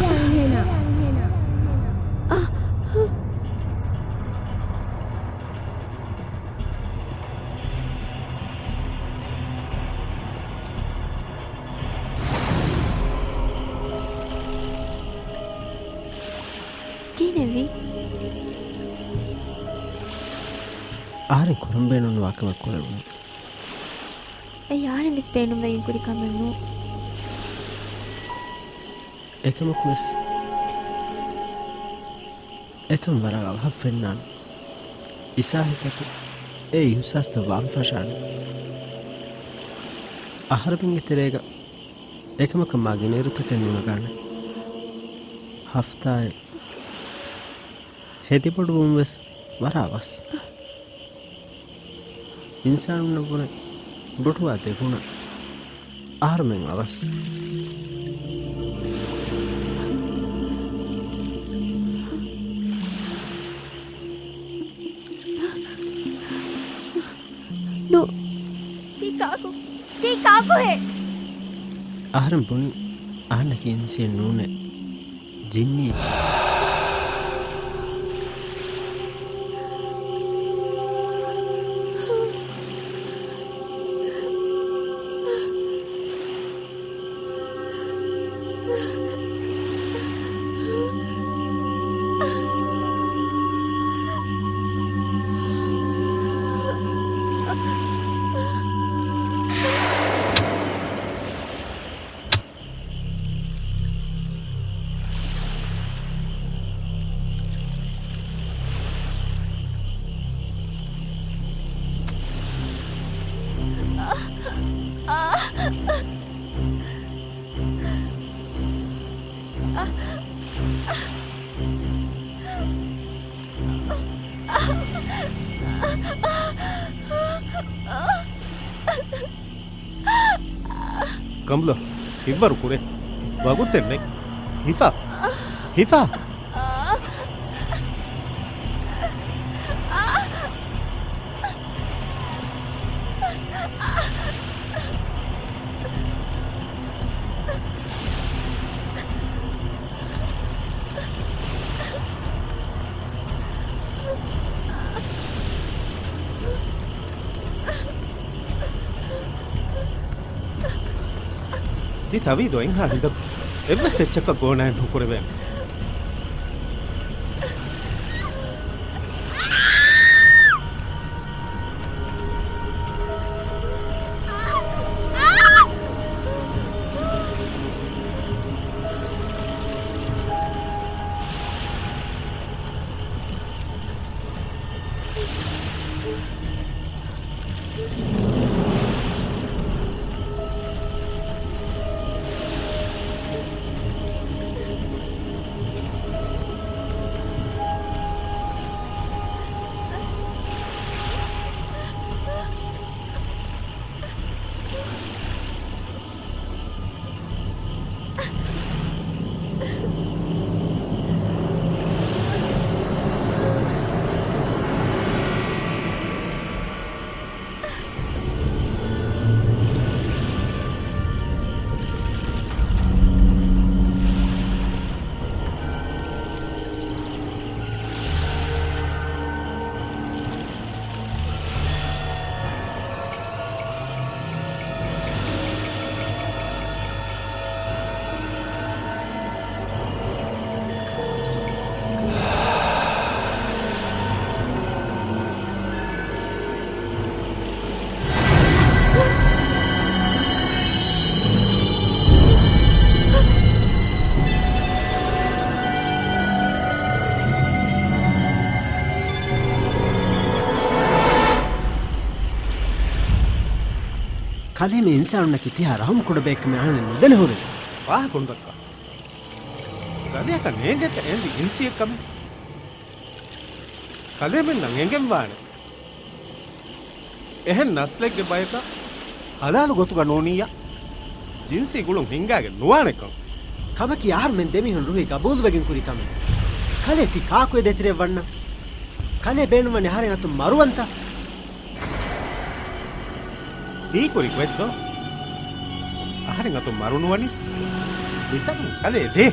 ކިހިނެއްވީ؟ އަހަރެން ކުރަން ބޭނުންވާ ކަމެއް ކުރެވުނީ. އެއީ އަހަރެން ވެސް ބޭނުންވެގެން ކުރި ކަމެއް ނޫން. އެކަމަކު ވެސް އެކަން ވަރަށް އަވަހަށް ފެންނާނެ. އިސާހިތަކު އެ އިހުސާސްތައް ވާން ފަށާނެ. އަހަރެމެންގެ ތެރޭގަ އެކަމަކަށް މާ ގިނައިރުތަކެއް ނުނަގާނެ. ހަފްތާއެއް ހެދިބޮޑުވުން ވެސް ވަރަށް އަވަސް. އިންސާނުންނަށްވުރެ ބޮޑުވާ ދެގުނަ އަހަރުމެން އަވަސް. ނޫ. ތީ ކާކު؟ ތީ ކާކުހޭ؟ އަހަރެން ބުނި އަހަންނަކީ އިންސީއެއް ނޫނޭ. ޖިންނިއެކޭ. ކަނބުލަ، ހިތްވަރު ކުރޭ. ވަގުތެއް ނެތް. ހިފާ. ހިފާ. ތި ތަވީދު އެންހާ ހިނދަކު އެއްވެސް އެއްޗަކަށް ގޯނާއެއް ނުކުރެވޭނެ. ކަލޭ މި އިންސާނުންނަކީ ތިހާ ރަހުމް ކުޑަ ބައެއްކަމެއް އަހަންނަށް ނުދެނެ ހުރި. ވާހަކަ ނުދައްކާ. ކަލެއަކަށް ނޭނގޭތަ އެންޑި އިންސިއެއްކަމެއް؟ ކަލޭމެންނަށް އެނގެންވާނެ. އެހެން ނަސްލެއްގެ ބަޔަކަށް ހަލާލު ގޮތުގަ ނޫނިއްޔާ، ޖިންސީ ގުޅުން ހިންގާގެން ނުވާނެކަން. ކަމަކީ އަހަރުމެން ދެމިހުން ރުހި ގަބޫލުވެގެން ކުރި ކަމެއް. ކަލޭ ތި ކާކު އެ ދޭތެރެއަށް ވަންނަ؟ ކަލޭ ބޭނުންވަނީ އަހަރެން އަތުން މަރުވަންތަ؟ ހީކުރި ގޮތްދޯ؟ އަހަރެން އަތުން މަރު ނުވަނީސް މިތަނުން ކަލޭ ދޭ.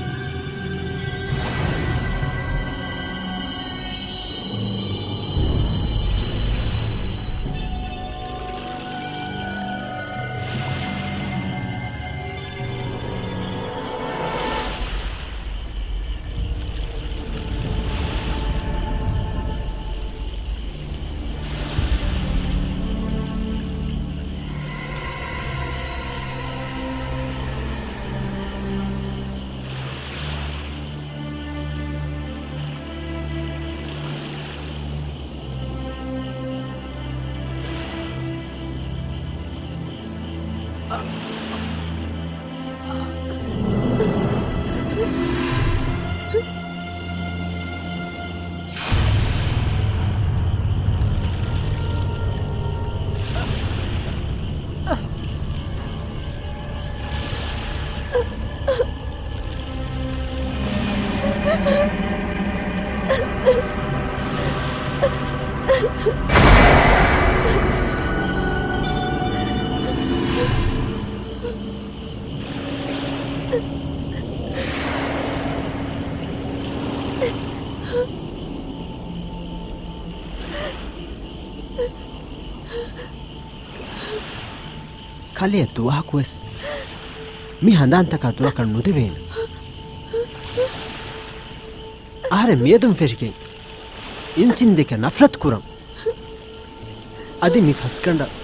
ކަލޭ ދުވަހަކުވެސް މި ހަނދާންތަކާ ދުވަކަށް ނުދެވޭނެ. އަހަރެން މިއަދުން ފެށިގެން އިންސިން ދެކެ ނަފްރަތު ކުރަން. އަދި މި ފަސްގަނޑަށް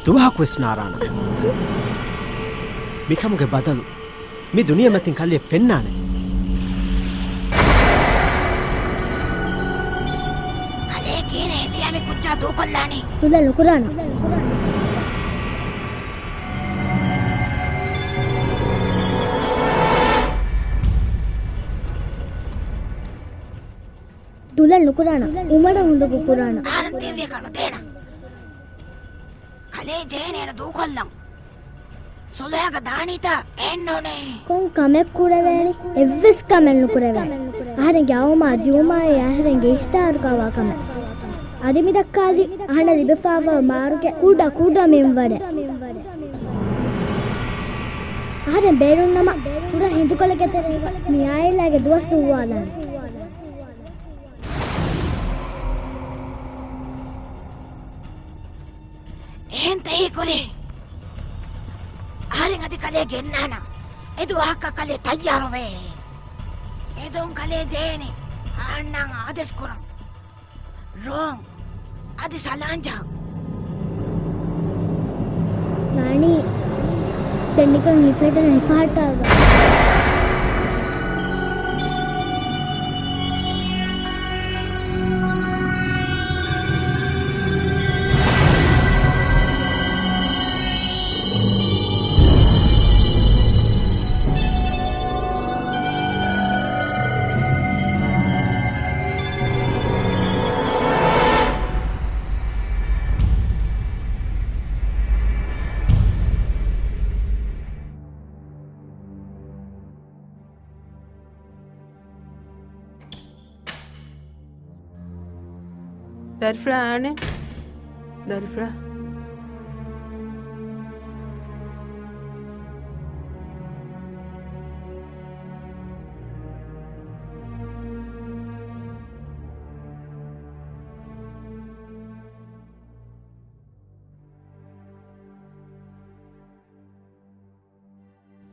ދުވަހަކުވެސް ނާރާނަން. މިކަމުގެ ބަދަލު މި ދުނިޔެމަތިން ކަލެއަށް ފެންނާނެ. ކަލޭ ކިހިނެއް ހެދިޔާ މި ކުއްޖާ ދޫކޮށްލާނީ؟ ދުލަ ނުކުރާނަ. ދުލަ ނުކުރާނަ. އުމަރަށް ހުނދަކު ކުރާނަ. އަހަރެން ތިއްވިޔަކަށް ނުދޭނަ. ކަލޭ ޖޭނޭނަ ދޫކޮށްލަން. ސުލުހަކަށް ދާނީތަ؟ އެއްނޫނޭ. ކޮން ކަމެއް ކުރެވޭނީ؟ އެއްވެސް ކަމެއް ނުކުރެވޭނެ. އަހަރެންގެ އައުމާ ދިއުމާއި އަހަރެންގެ އިހްތާރު ކަވާ ކަމެއް. އަދި މި ދައްކާލީ އަހަންނަށް ލިބިފާވާ މާރުގެ ކުޑަ ކުޑަ މިންވަރެއް. އަހަރެން ބޭނުންނަމަ ކުޑަ ހިނދުކޮޅެއްގެ ތެރޭގަ މި އާއިލާގެ ދުވަސް ދުއްވާލާނެ. އެހެންތަ ހީކުރީ؟ އަހަރެން އަދި ކަލޭ ގެންނާނަ. އެދު ވާހަކަ ކަލޭ ތައްޔާރުވޭ. އެދުން ކަލޭ ޖޭނި އަހަންނަށް އާދޭސް ކުރަން. ރޯން އަދި ސަލާންޖާ. ނާނީ، ދެން ނިކަން ހިފެހެއްޓެނަ ހިފަހައްޓާލަ. ދަރިފުޅާ އާނެ. ދަރިފުޅާ.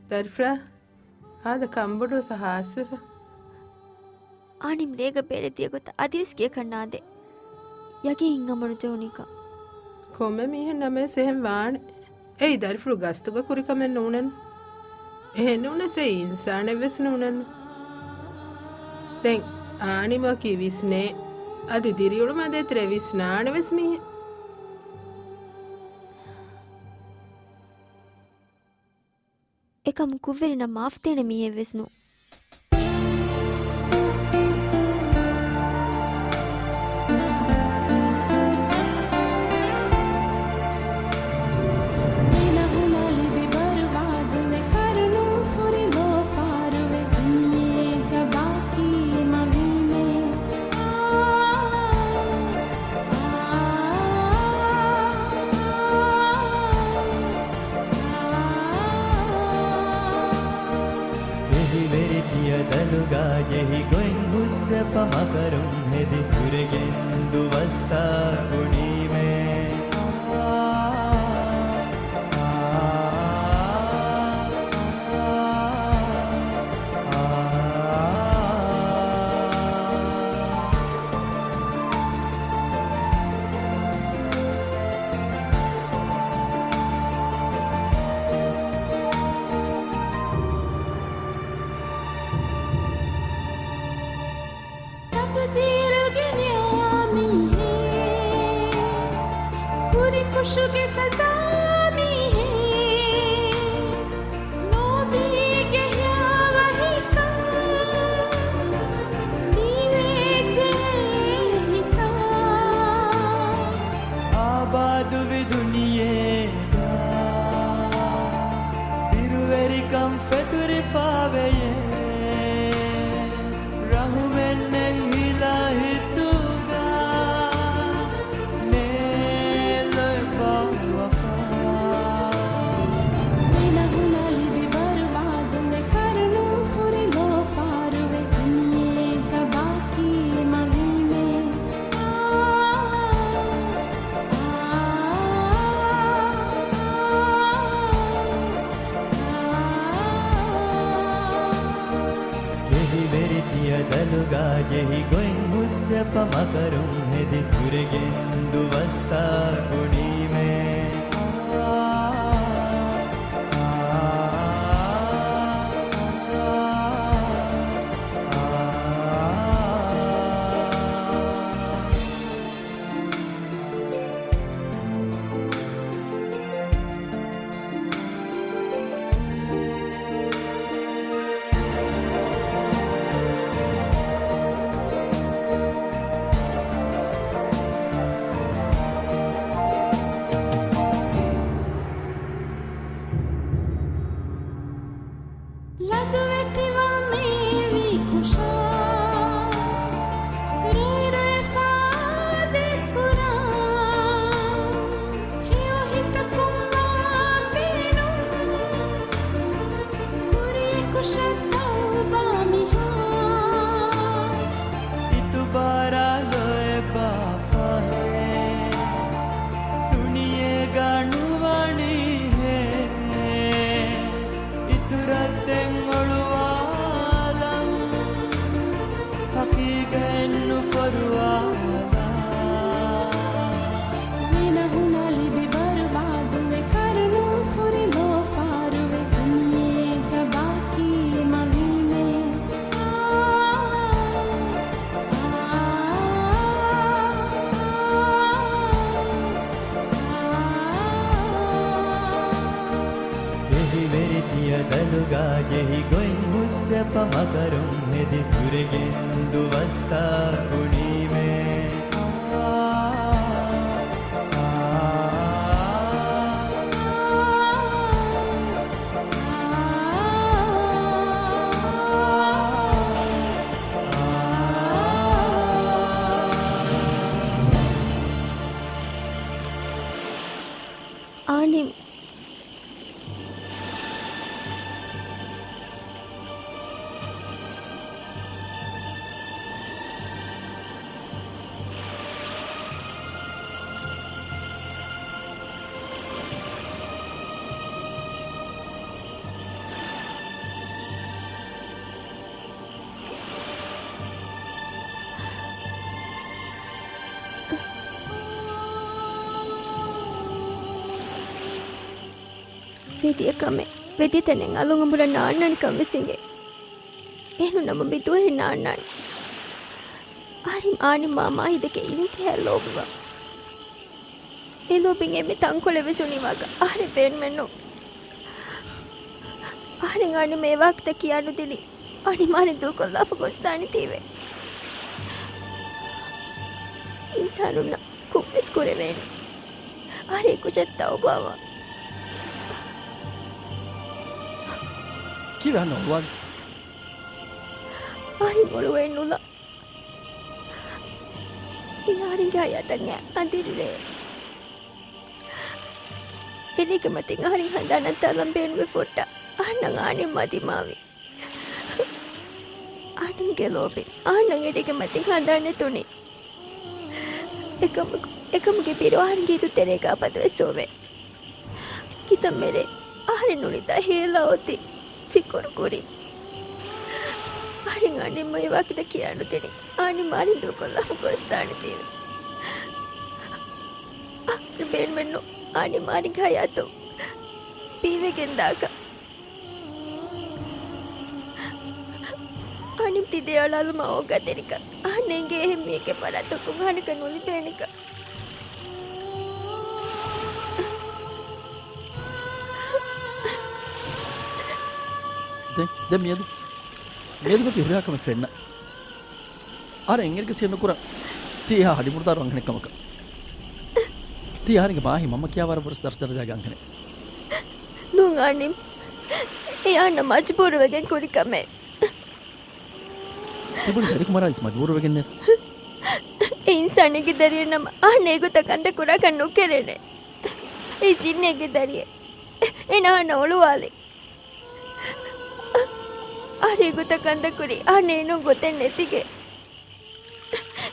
ދަރިފުޅާ، އާދަ ކަންބޮޑުވެފަ ހާސްވެފަ. އާނިމް ރޭގަ ބޭރެއް ދިޔަ ގޮތަށް އަދިވެސް ގެޔަކަށް ނާދޭ. ޔަގީން އަމަނު ޖޯނިކަ. ކޮންމެ މީހެއް ނަމަވެސް އެހެން ވާނެ. އެއީ ދަރިފުޅު ގަސްތުގަ ކުރި ކަމެއް ނޫނެއްނު. އެހެން ނޫނަސް އެއީ އިންސާނެއްވެސް ނޫނެއްނު. ދެން އާނިމަކީ ވިސްނޭ. އަދި ދިރިއުޅުމާ ދޭތެރޭ ވިސްނާނެ ވެސް މީހެއް. އެކަމު ކުށްވެރިންނަށް މާފުދޭނެ މީހެއްވެސް ނޫން. އެހިވެރި ތިޔަ ދަލުގާ ޖެހި ގޮތް ހުސްއެފަ މަގަރުން ހެދި ހުރެގެން ދުވަސްތާ ގުޅީމޭ. ތަޤްދީރުގެ ނިޔާ މީހެއް، ކުރިކުށުގެ ސަޒާ މީހެއް، ނޯބީގެ ހިޔާވަހިކަން މިވެއްޖެ ހިތާ. އާބާދުވި ދުނިޔޭގަ ބިރުވެރިކަން ފެތުރިފާވެޔޭ. ރަހުމެއްނެތް ހިލަ ހިތުގަ ނޭލޮއެބަ ވަފާ. ދަލުގާ ޖެހި ގޮތް ހުސްއެފަ މަކަރުން ހެދި ކުރެގެން ދުވަސްތާ ގުނީމޭ. ލަދުވެތިވާ މޭވީ ކުށާ، ރޮއި ރޮއިފާ ދެސް ކުރާ، ހެޔޮ ހިތަކުން ވާ ބޭނުން، ކުރީ ކުށަށް ތައުބާ މިހާ. އިތުބާރާ ލޯތްބާ ފަހެ، ދުނިޔޭގަ ނުވަނީ ހޭ. އިތުރަށް ދެން އޮޅުވާލަން، ހަޤީޤަތް ނުފޮރުވާލާ. ވިނަހުނަ ލިބި ބަރުބާދުވެ، ކަރުނު ފުރި ލޯފާރުވެ، ދުނިޔޭގަ ބާކީ މަވީމޭ. ދެހިވެރި ތިޔަ ދަލުގާ ޖެހި ގޮތް ހުސްއެފަ މަކަރުން ހެދި ކުރެގެން ދުވަސްތާ ގުނީމޭ. އާނިމް. ވެދިޔަ ކަމެއް، ވެދިޔަ ތަނެއް އަލުން އަނބުރަން ނާންނާނެ ކަން ވެސް އިނގޭ. އެހެން ނަމަ މި ދުވަހެއް ނާންނާނެ. އަހަރެން އާނިމް މާމާ ހިތަކީ އިންތިހާ ލޯބިވާ. އެ ލޯބިން އެންމެ ތަންކޮޅެއް ވެސް އުނިވާކަށް އަހަރެން ބޭނުމެއްނު. އަހަރެން އާނިމަށް އެ ވާހަކަތައް ކިޔާ ނުދިނީ. އާނިމް އަހަރެން ދޫކޮށްލާފަ ގޮސްދާނެތީވެ. އިންސާނުންނަށް ކުށްވެސް ކުރެވޭނެ. އަހަރެން އެކުށަށް ތައުބާވާ. ކީއްވެ އަހަންނަށް އޮޅުވާލީ؟ އަހަރެން އޮޅުވައެއް ނުލާ. އެ އަހަރެންގެ ހަޔާތަށް އެ އަނދިރި ރޭ. އެރީގެ މަތިން އަހަރެން ހަނދާނަށް ތަޅަން ބޭނުމެއް ފުއްޓާ. އަހަންނަށް އާނިމް މަ ދިމާވި. އާނިމްގެ ލޯބި އަހަންނަށް އެރީގެ މަތިން ހަނދާން ނެތުނީ. އެކަމަކު، އެކަމުގެ ބިރު އަހަރެންގެ އިދު ތެރޭގަ އަބަދުވެސް އޮވޭ. ކިތަންމެ ރޭ އަހަރެން ނުނިދާ ހޭލާ އޮތީ ފިކުރު ކުރިން. އަހަރެން އާނިމް އެ ވާހަކަތައް ކިޔާ ނުދިނީ. އާނިމް އަހަރެން ދޫކޮށްލާފަ ގޮސްދާނެތީވެ. އަހަރެން ބޭނުމެއްނު އާނިމް އަހަރެންގެ ހަޔާތުން ބީވެގެން ދާކަށް. އާނިމް ތި ދެ އަޅާލުމަށް އޯގާތެރިކަން. އަހަންނަށް އެނގޭ އެހެން މީހެއްގެ ފަރާތަކުން އަހަންނަކަށް ނުލިބޭނެކަން. ދެން، ދެން މިއަދު، މިއަދު މަތި ހުރިހާ ކަމެއް ފެންނަ. އަހަރެން އެންގެރިކަސި ނުކުރަން. ތީ އެހާ ހަޑިމުރުދާރު އަންހެނެއް ކަމަކަށް. ތީ އަހަރެންގެ މާހި މަންމަ ކިޔާ ވަރަށް ބުރަސް ދަރަޖަ ދަރަޖާގެ އަންހެނެއް. ނޫން އާނިމް. އެ އަހަންނަށް މަޖުބޫރުވެގެން ކުރި ކަމެއް. ތިބުނި ތެރިކު މަރާ އިސް މަޖުބޫރުވެގެންނޭތަ؟ އެ އިންސާނެއްގެ ދަރިއެއް ނަމަ އަހަންނަށް އެގޮތަށް ކަންތައް ކުރާކަށް ނުކެރޭނެ. އެ ޖިންނެއްގެ ދަރިއެއް. އޭނަ އަހަންނަށް އޮޅުވާލި. އަހަރެން އެގޮތަށް ކަންތައް ކުރީ އަހަންނަށް އެނޫން ގޮތެއް ނެތިގެން.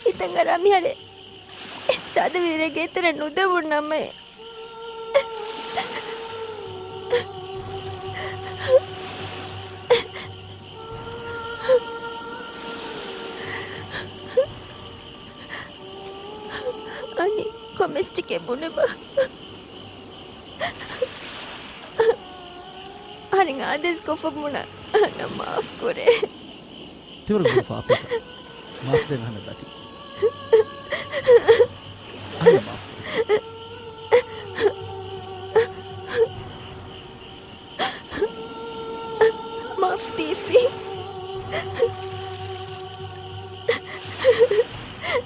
ހިތަށް އަރާ މިހާރު ސާދަވެރި ރެއެއް އެތެރެއަށް ނުދެވުން ނަމަ. އަނެއް ކޮމެސްޓިކެއް ބުނެބަ. އަހަރެން އާދޭސް ކޮށްފަ ބުނަ. އަންނަ މާފް ކުރޭ. ތިވަރު ގުޅުފަ އަފްރިކާ. މާފް ދޭން އަހަންނަށް ދަތި. އަންނަ މާފް ކުރޭ. މާފް ދީފި.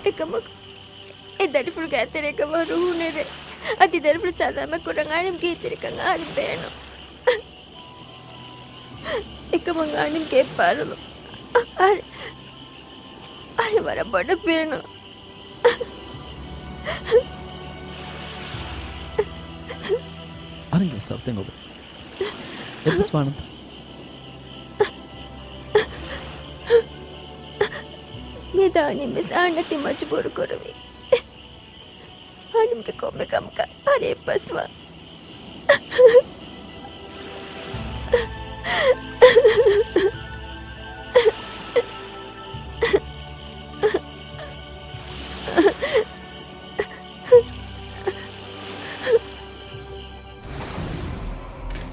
އެކަމަކު އެ ދަރިފުޅުގެ އަތެރޭގަ ވަރު ހުނެރެ. އަދި ދަރިފުޅު ސަލާމަތް ކުރަން އާނިމްގެ އެތެރެކަން އަހަރެން ބޭނުން. އެކަމަށް އާނިމްގެ އެއްބާރުލު އަ-، އަހަރެން، އަހަރެން ވަރަށް ބޮޑަށް ބޭނުން. އަހަރެންގެ ސަރުތެއް އޮބެ. އެއްބަސް ވާނަންތަ؟ މި ދާނީ މިސް އާންނަތި މަޖުބޫރު ކުރުވި. އާނިމްގެ ކޮންމެ ކަމަކަށް އަރޭ އެއްބަސްވާ.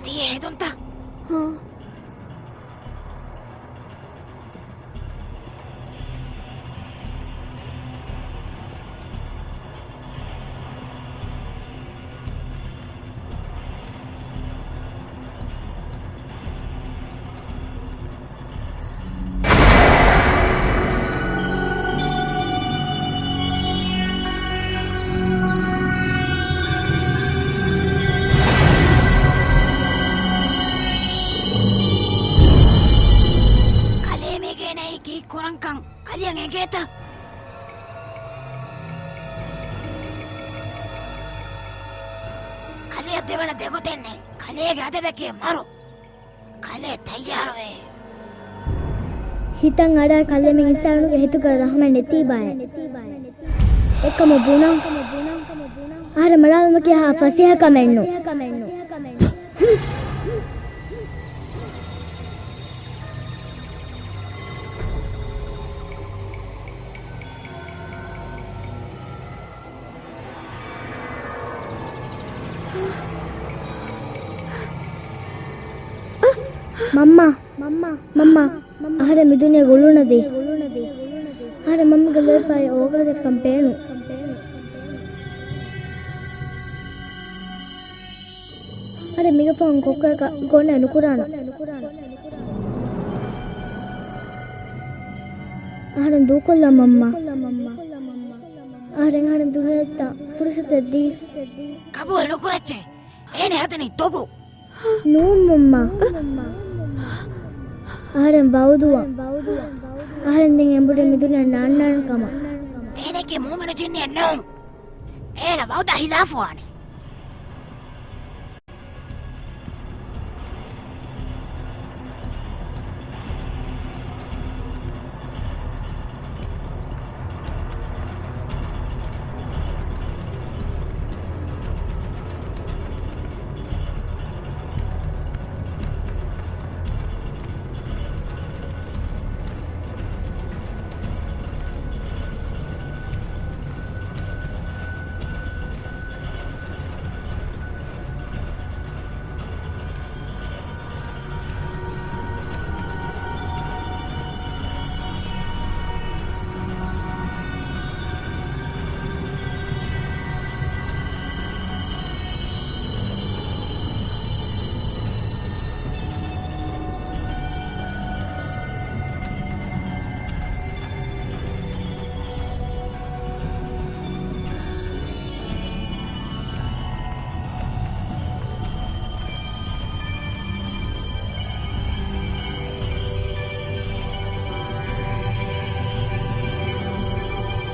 ތިޔަ ހެދުންތަ؟ ހާ. ކަލޭ މީގޭނައީ ކީއްކުރަންކަން ކަލެއަށް އެނގޭތަ؟ ކަލެއަށް ދެވަނަ ދެގޮތެއް ނެތް. ކަލޭގެ އަދަބަކީ މަރު. ކަލޭ ތައްޔާރުވޭ. ހިތަށް އަރާ ކަލޭމެން އިންސާނުގެ ހިތުގަ ރަހުމަތް ނެތީބާއޭ. އެކަމަށް ބުނަން. އަހަރެން މަރާލުމަކީ ހާ ފަސޭހަ ކަމެއް ނޫން. މަންމާ، މަންމާ، މަންމާ، އަހަރެން މި ދުނިޔޭގަ އުޅުނަދީ. އަހަރެން މަންމަގެ ލޯތްބާއި އޯގާގެ ކަން ބޭނުން. އަރެ މީގަ ފަހުން ކޮއްކޮއަކަށް ގޮންނަ ނުކުރާނަން. އަހަރެން ދޫކޮށްލާ މަންމާ. އަހަރެން އަހަރެން ދުނިޔެއަށް ފުރުސަތެއް ދީ. ގަބޫލު ނުކުރައްޗޭ. އޭނަ ހަދަނީ ދޮގު. ނޫން މަންމާ. އަހަރެން ވައުދުވާ. އަހަރެން ދެން އެނބުރި މި ދުނިޔެ ނާންނާނެ ކަމަށް. އޭނައަކީ މުއުމިނު ޖިންނިއެއް ނޫން. އޭނަ ވައުދާ ހިލާފުވާނެ.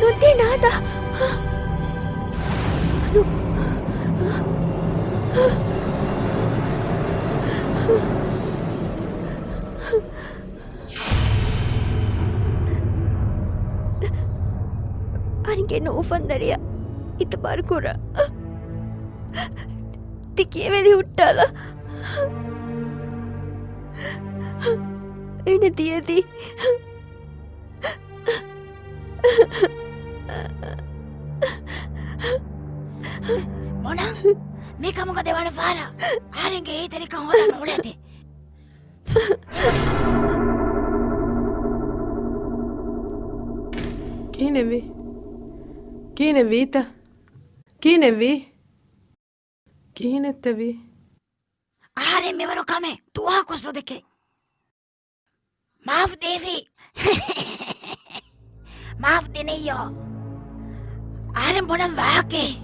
ނުދީ ނާދާ. ނު-، އަންގެން އުފަންދަރިޔާ އިތުބާރު ކުރާ. ތި ކިޔެވެލި ހުއްޓާލާ. އޭނަ ދިޔަދީ. މިކަމުގަ ދެވަނަ ފަހަރަށް އަހަރެންގެ އެހީތެރިކަން ހޯދަން އުޅޭތި. ކިހިނެއްވީ؟ ކިހިނެއްވީތަ؟ ކިހިނެއްވީ؟ ކިހިނެއްތަ ވީ؟ އަހަރެން މިވަރު ކަމެއް ދުވަހަކުވެސް ނުދެކެ. މާފް ދީފި. މާފް ދިނިއްޔޯ. އަހަރެން ބުނަން ވާހަކައެއް.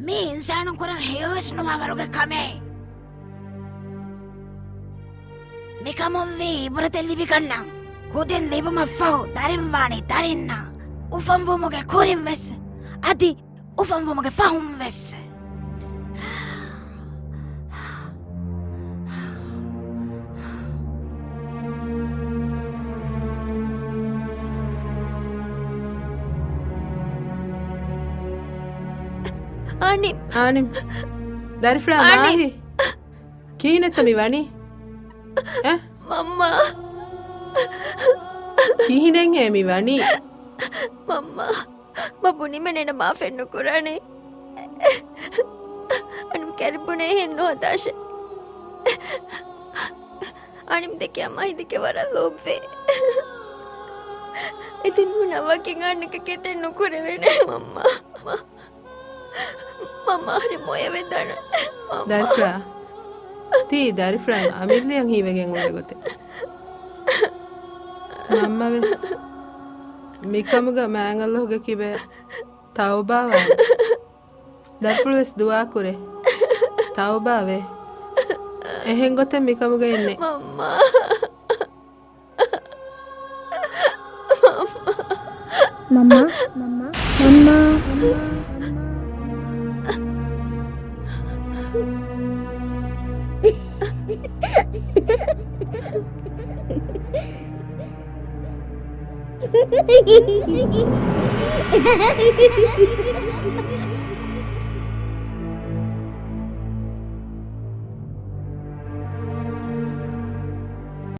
މީ އިންސާނުން ކުރަން ހެޔޮވެސް ނުވާ ވަރުގެ ކަމެއް. މިކަމުން ވީ އިބުރަތެއް ލިބިގަންނަން. ކުދިން ލިބުމަށްފަހު ދަރިން ވާނީ ދަރިންނާ. އުފަންވުމުގެ ކުރިން ވެސް. އަދި އުފަންވުމުގެ ފަހުން ވެސް. އާނިމް. އާނިމް. ދަރިފުޅާ އާނިމް. މާހި. ކިހިނެއްތަ މި ވަނީ؟ އެ؟ މަންމާ. ކިހިނެއްހޭ މި ވަނީ؟ މަންމާ. މަ ބުނީމެ ނޭނަ މާފެއް ނުކުރާނެ. އަނު ކެރި ބުނޭ ހެން ނުހަދާށެ. އަނިމް ދެކެ މާހި ދެކެ ވަރަށް ލޯބިވޭ. އެދެން ނޫނަ ވަކިން އަނެކަކީ އެދެން ނުކުރެވޭނެ މަންމާ. މަންމާ ހަރި މޮޔަވެދާނެ. މަންމާ. ދަރިފުޅާ. ތީ ދަރިފުޅާ އަމިއްލައަށް ހީވެގެން އުޅޭ ގޮތެއް. މަންމަވެސް މިކަމުގަ މާތް ﷲގެ ކިބައިން ތައުބާވާނެ. ދަރިފުޅުވެސް ދުޢާކުރޭ. ތައުބާވޭ. އެހެން ގޮތެއް މިކަމުގައެއް ނެތް. މަންމާ. މަންމާ. މަންމާ. މަންމާ.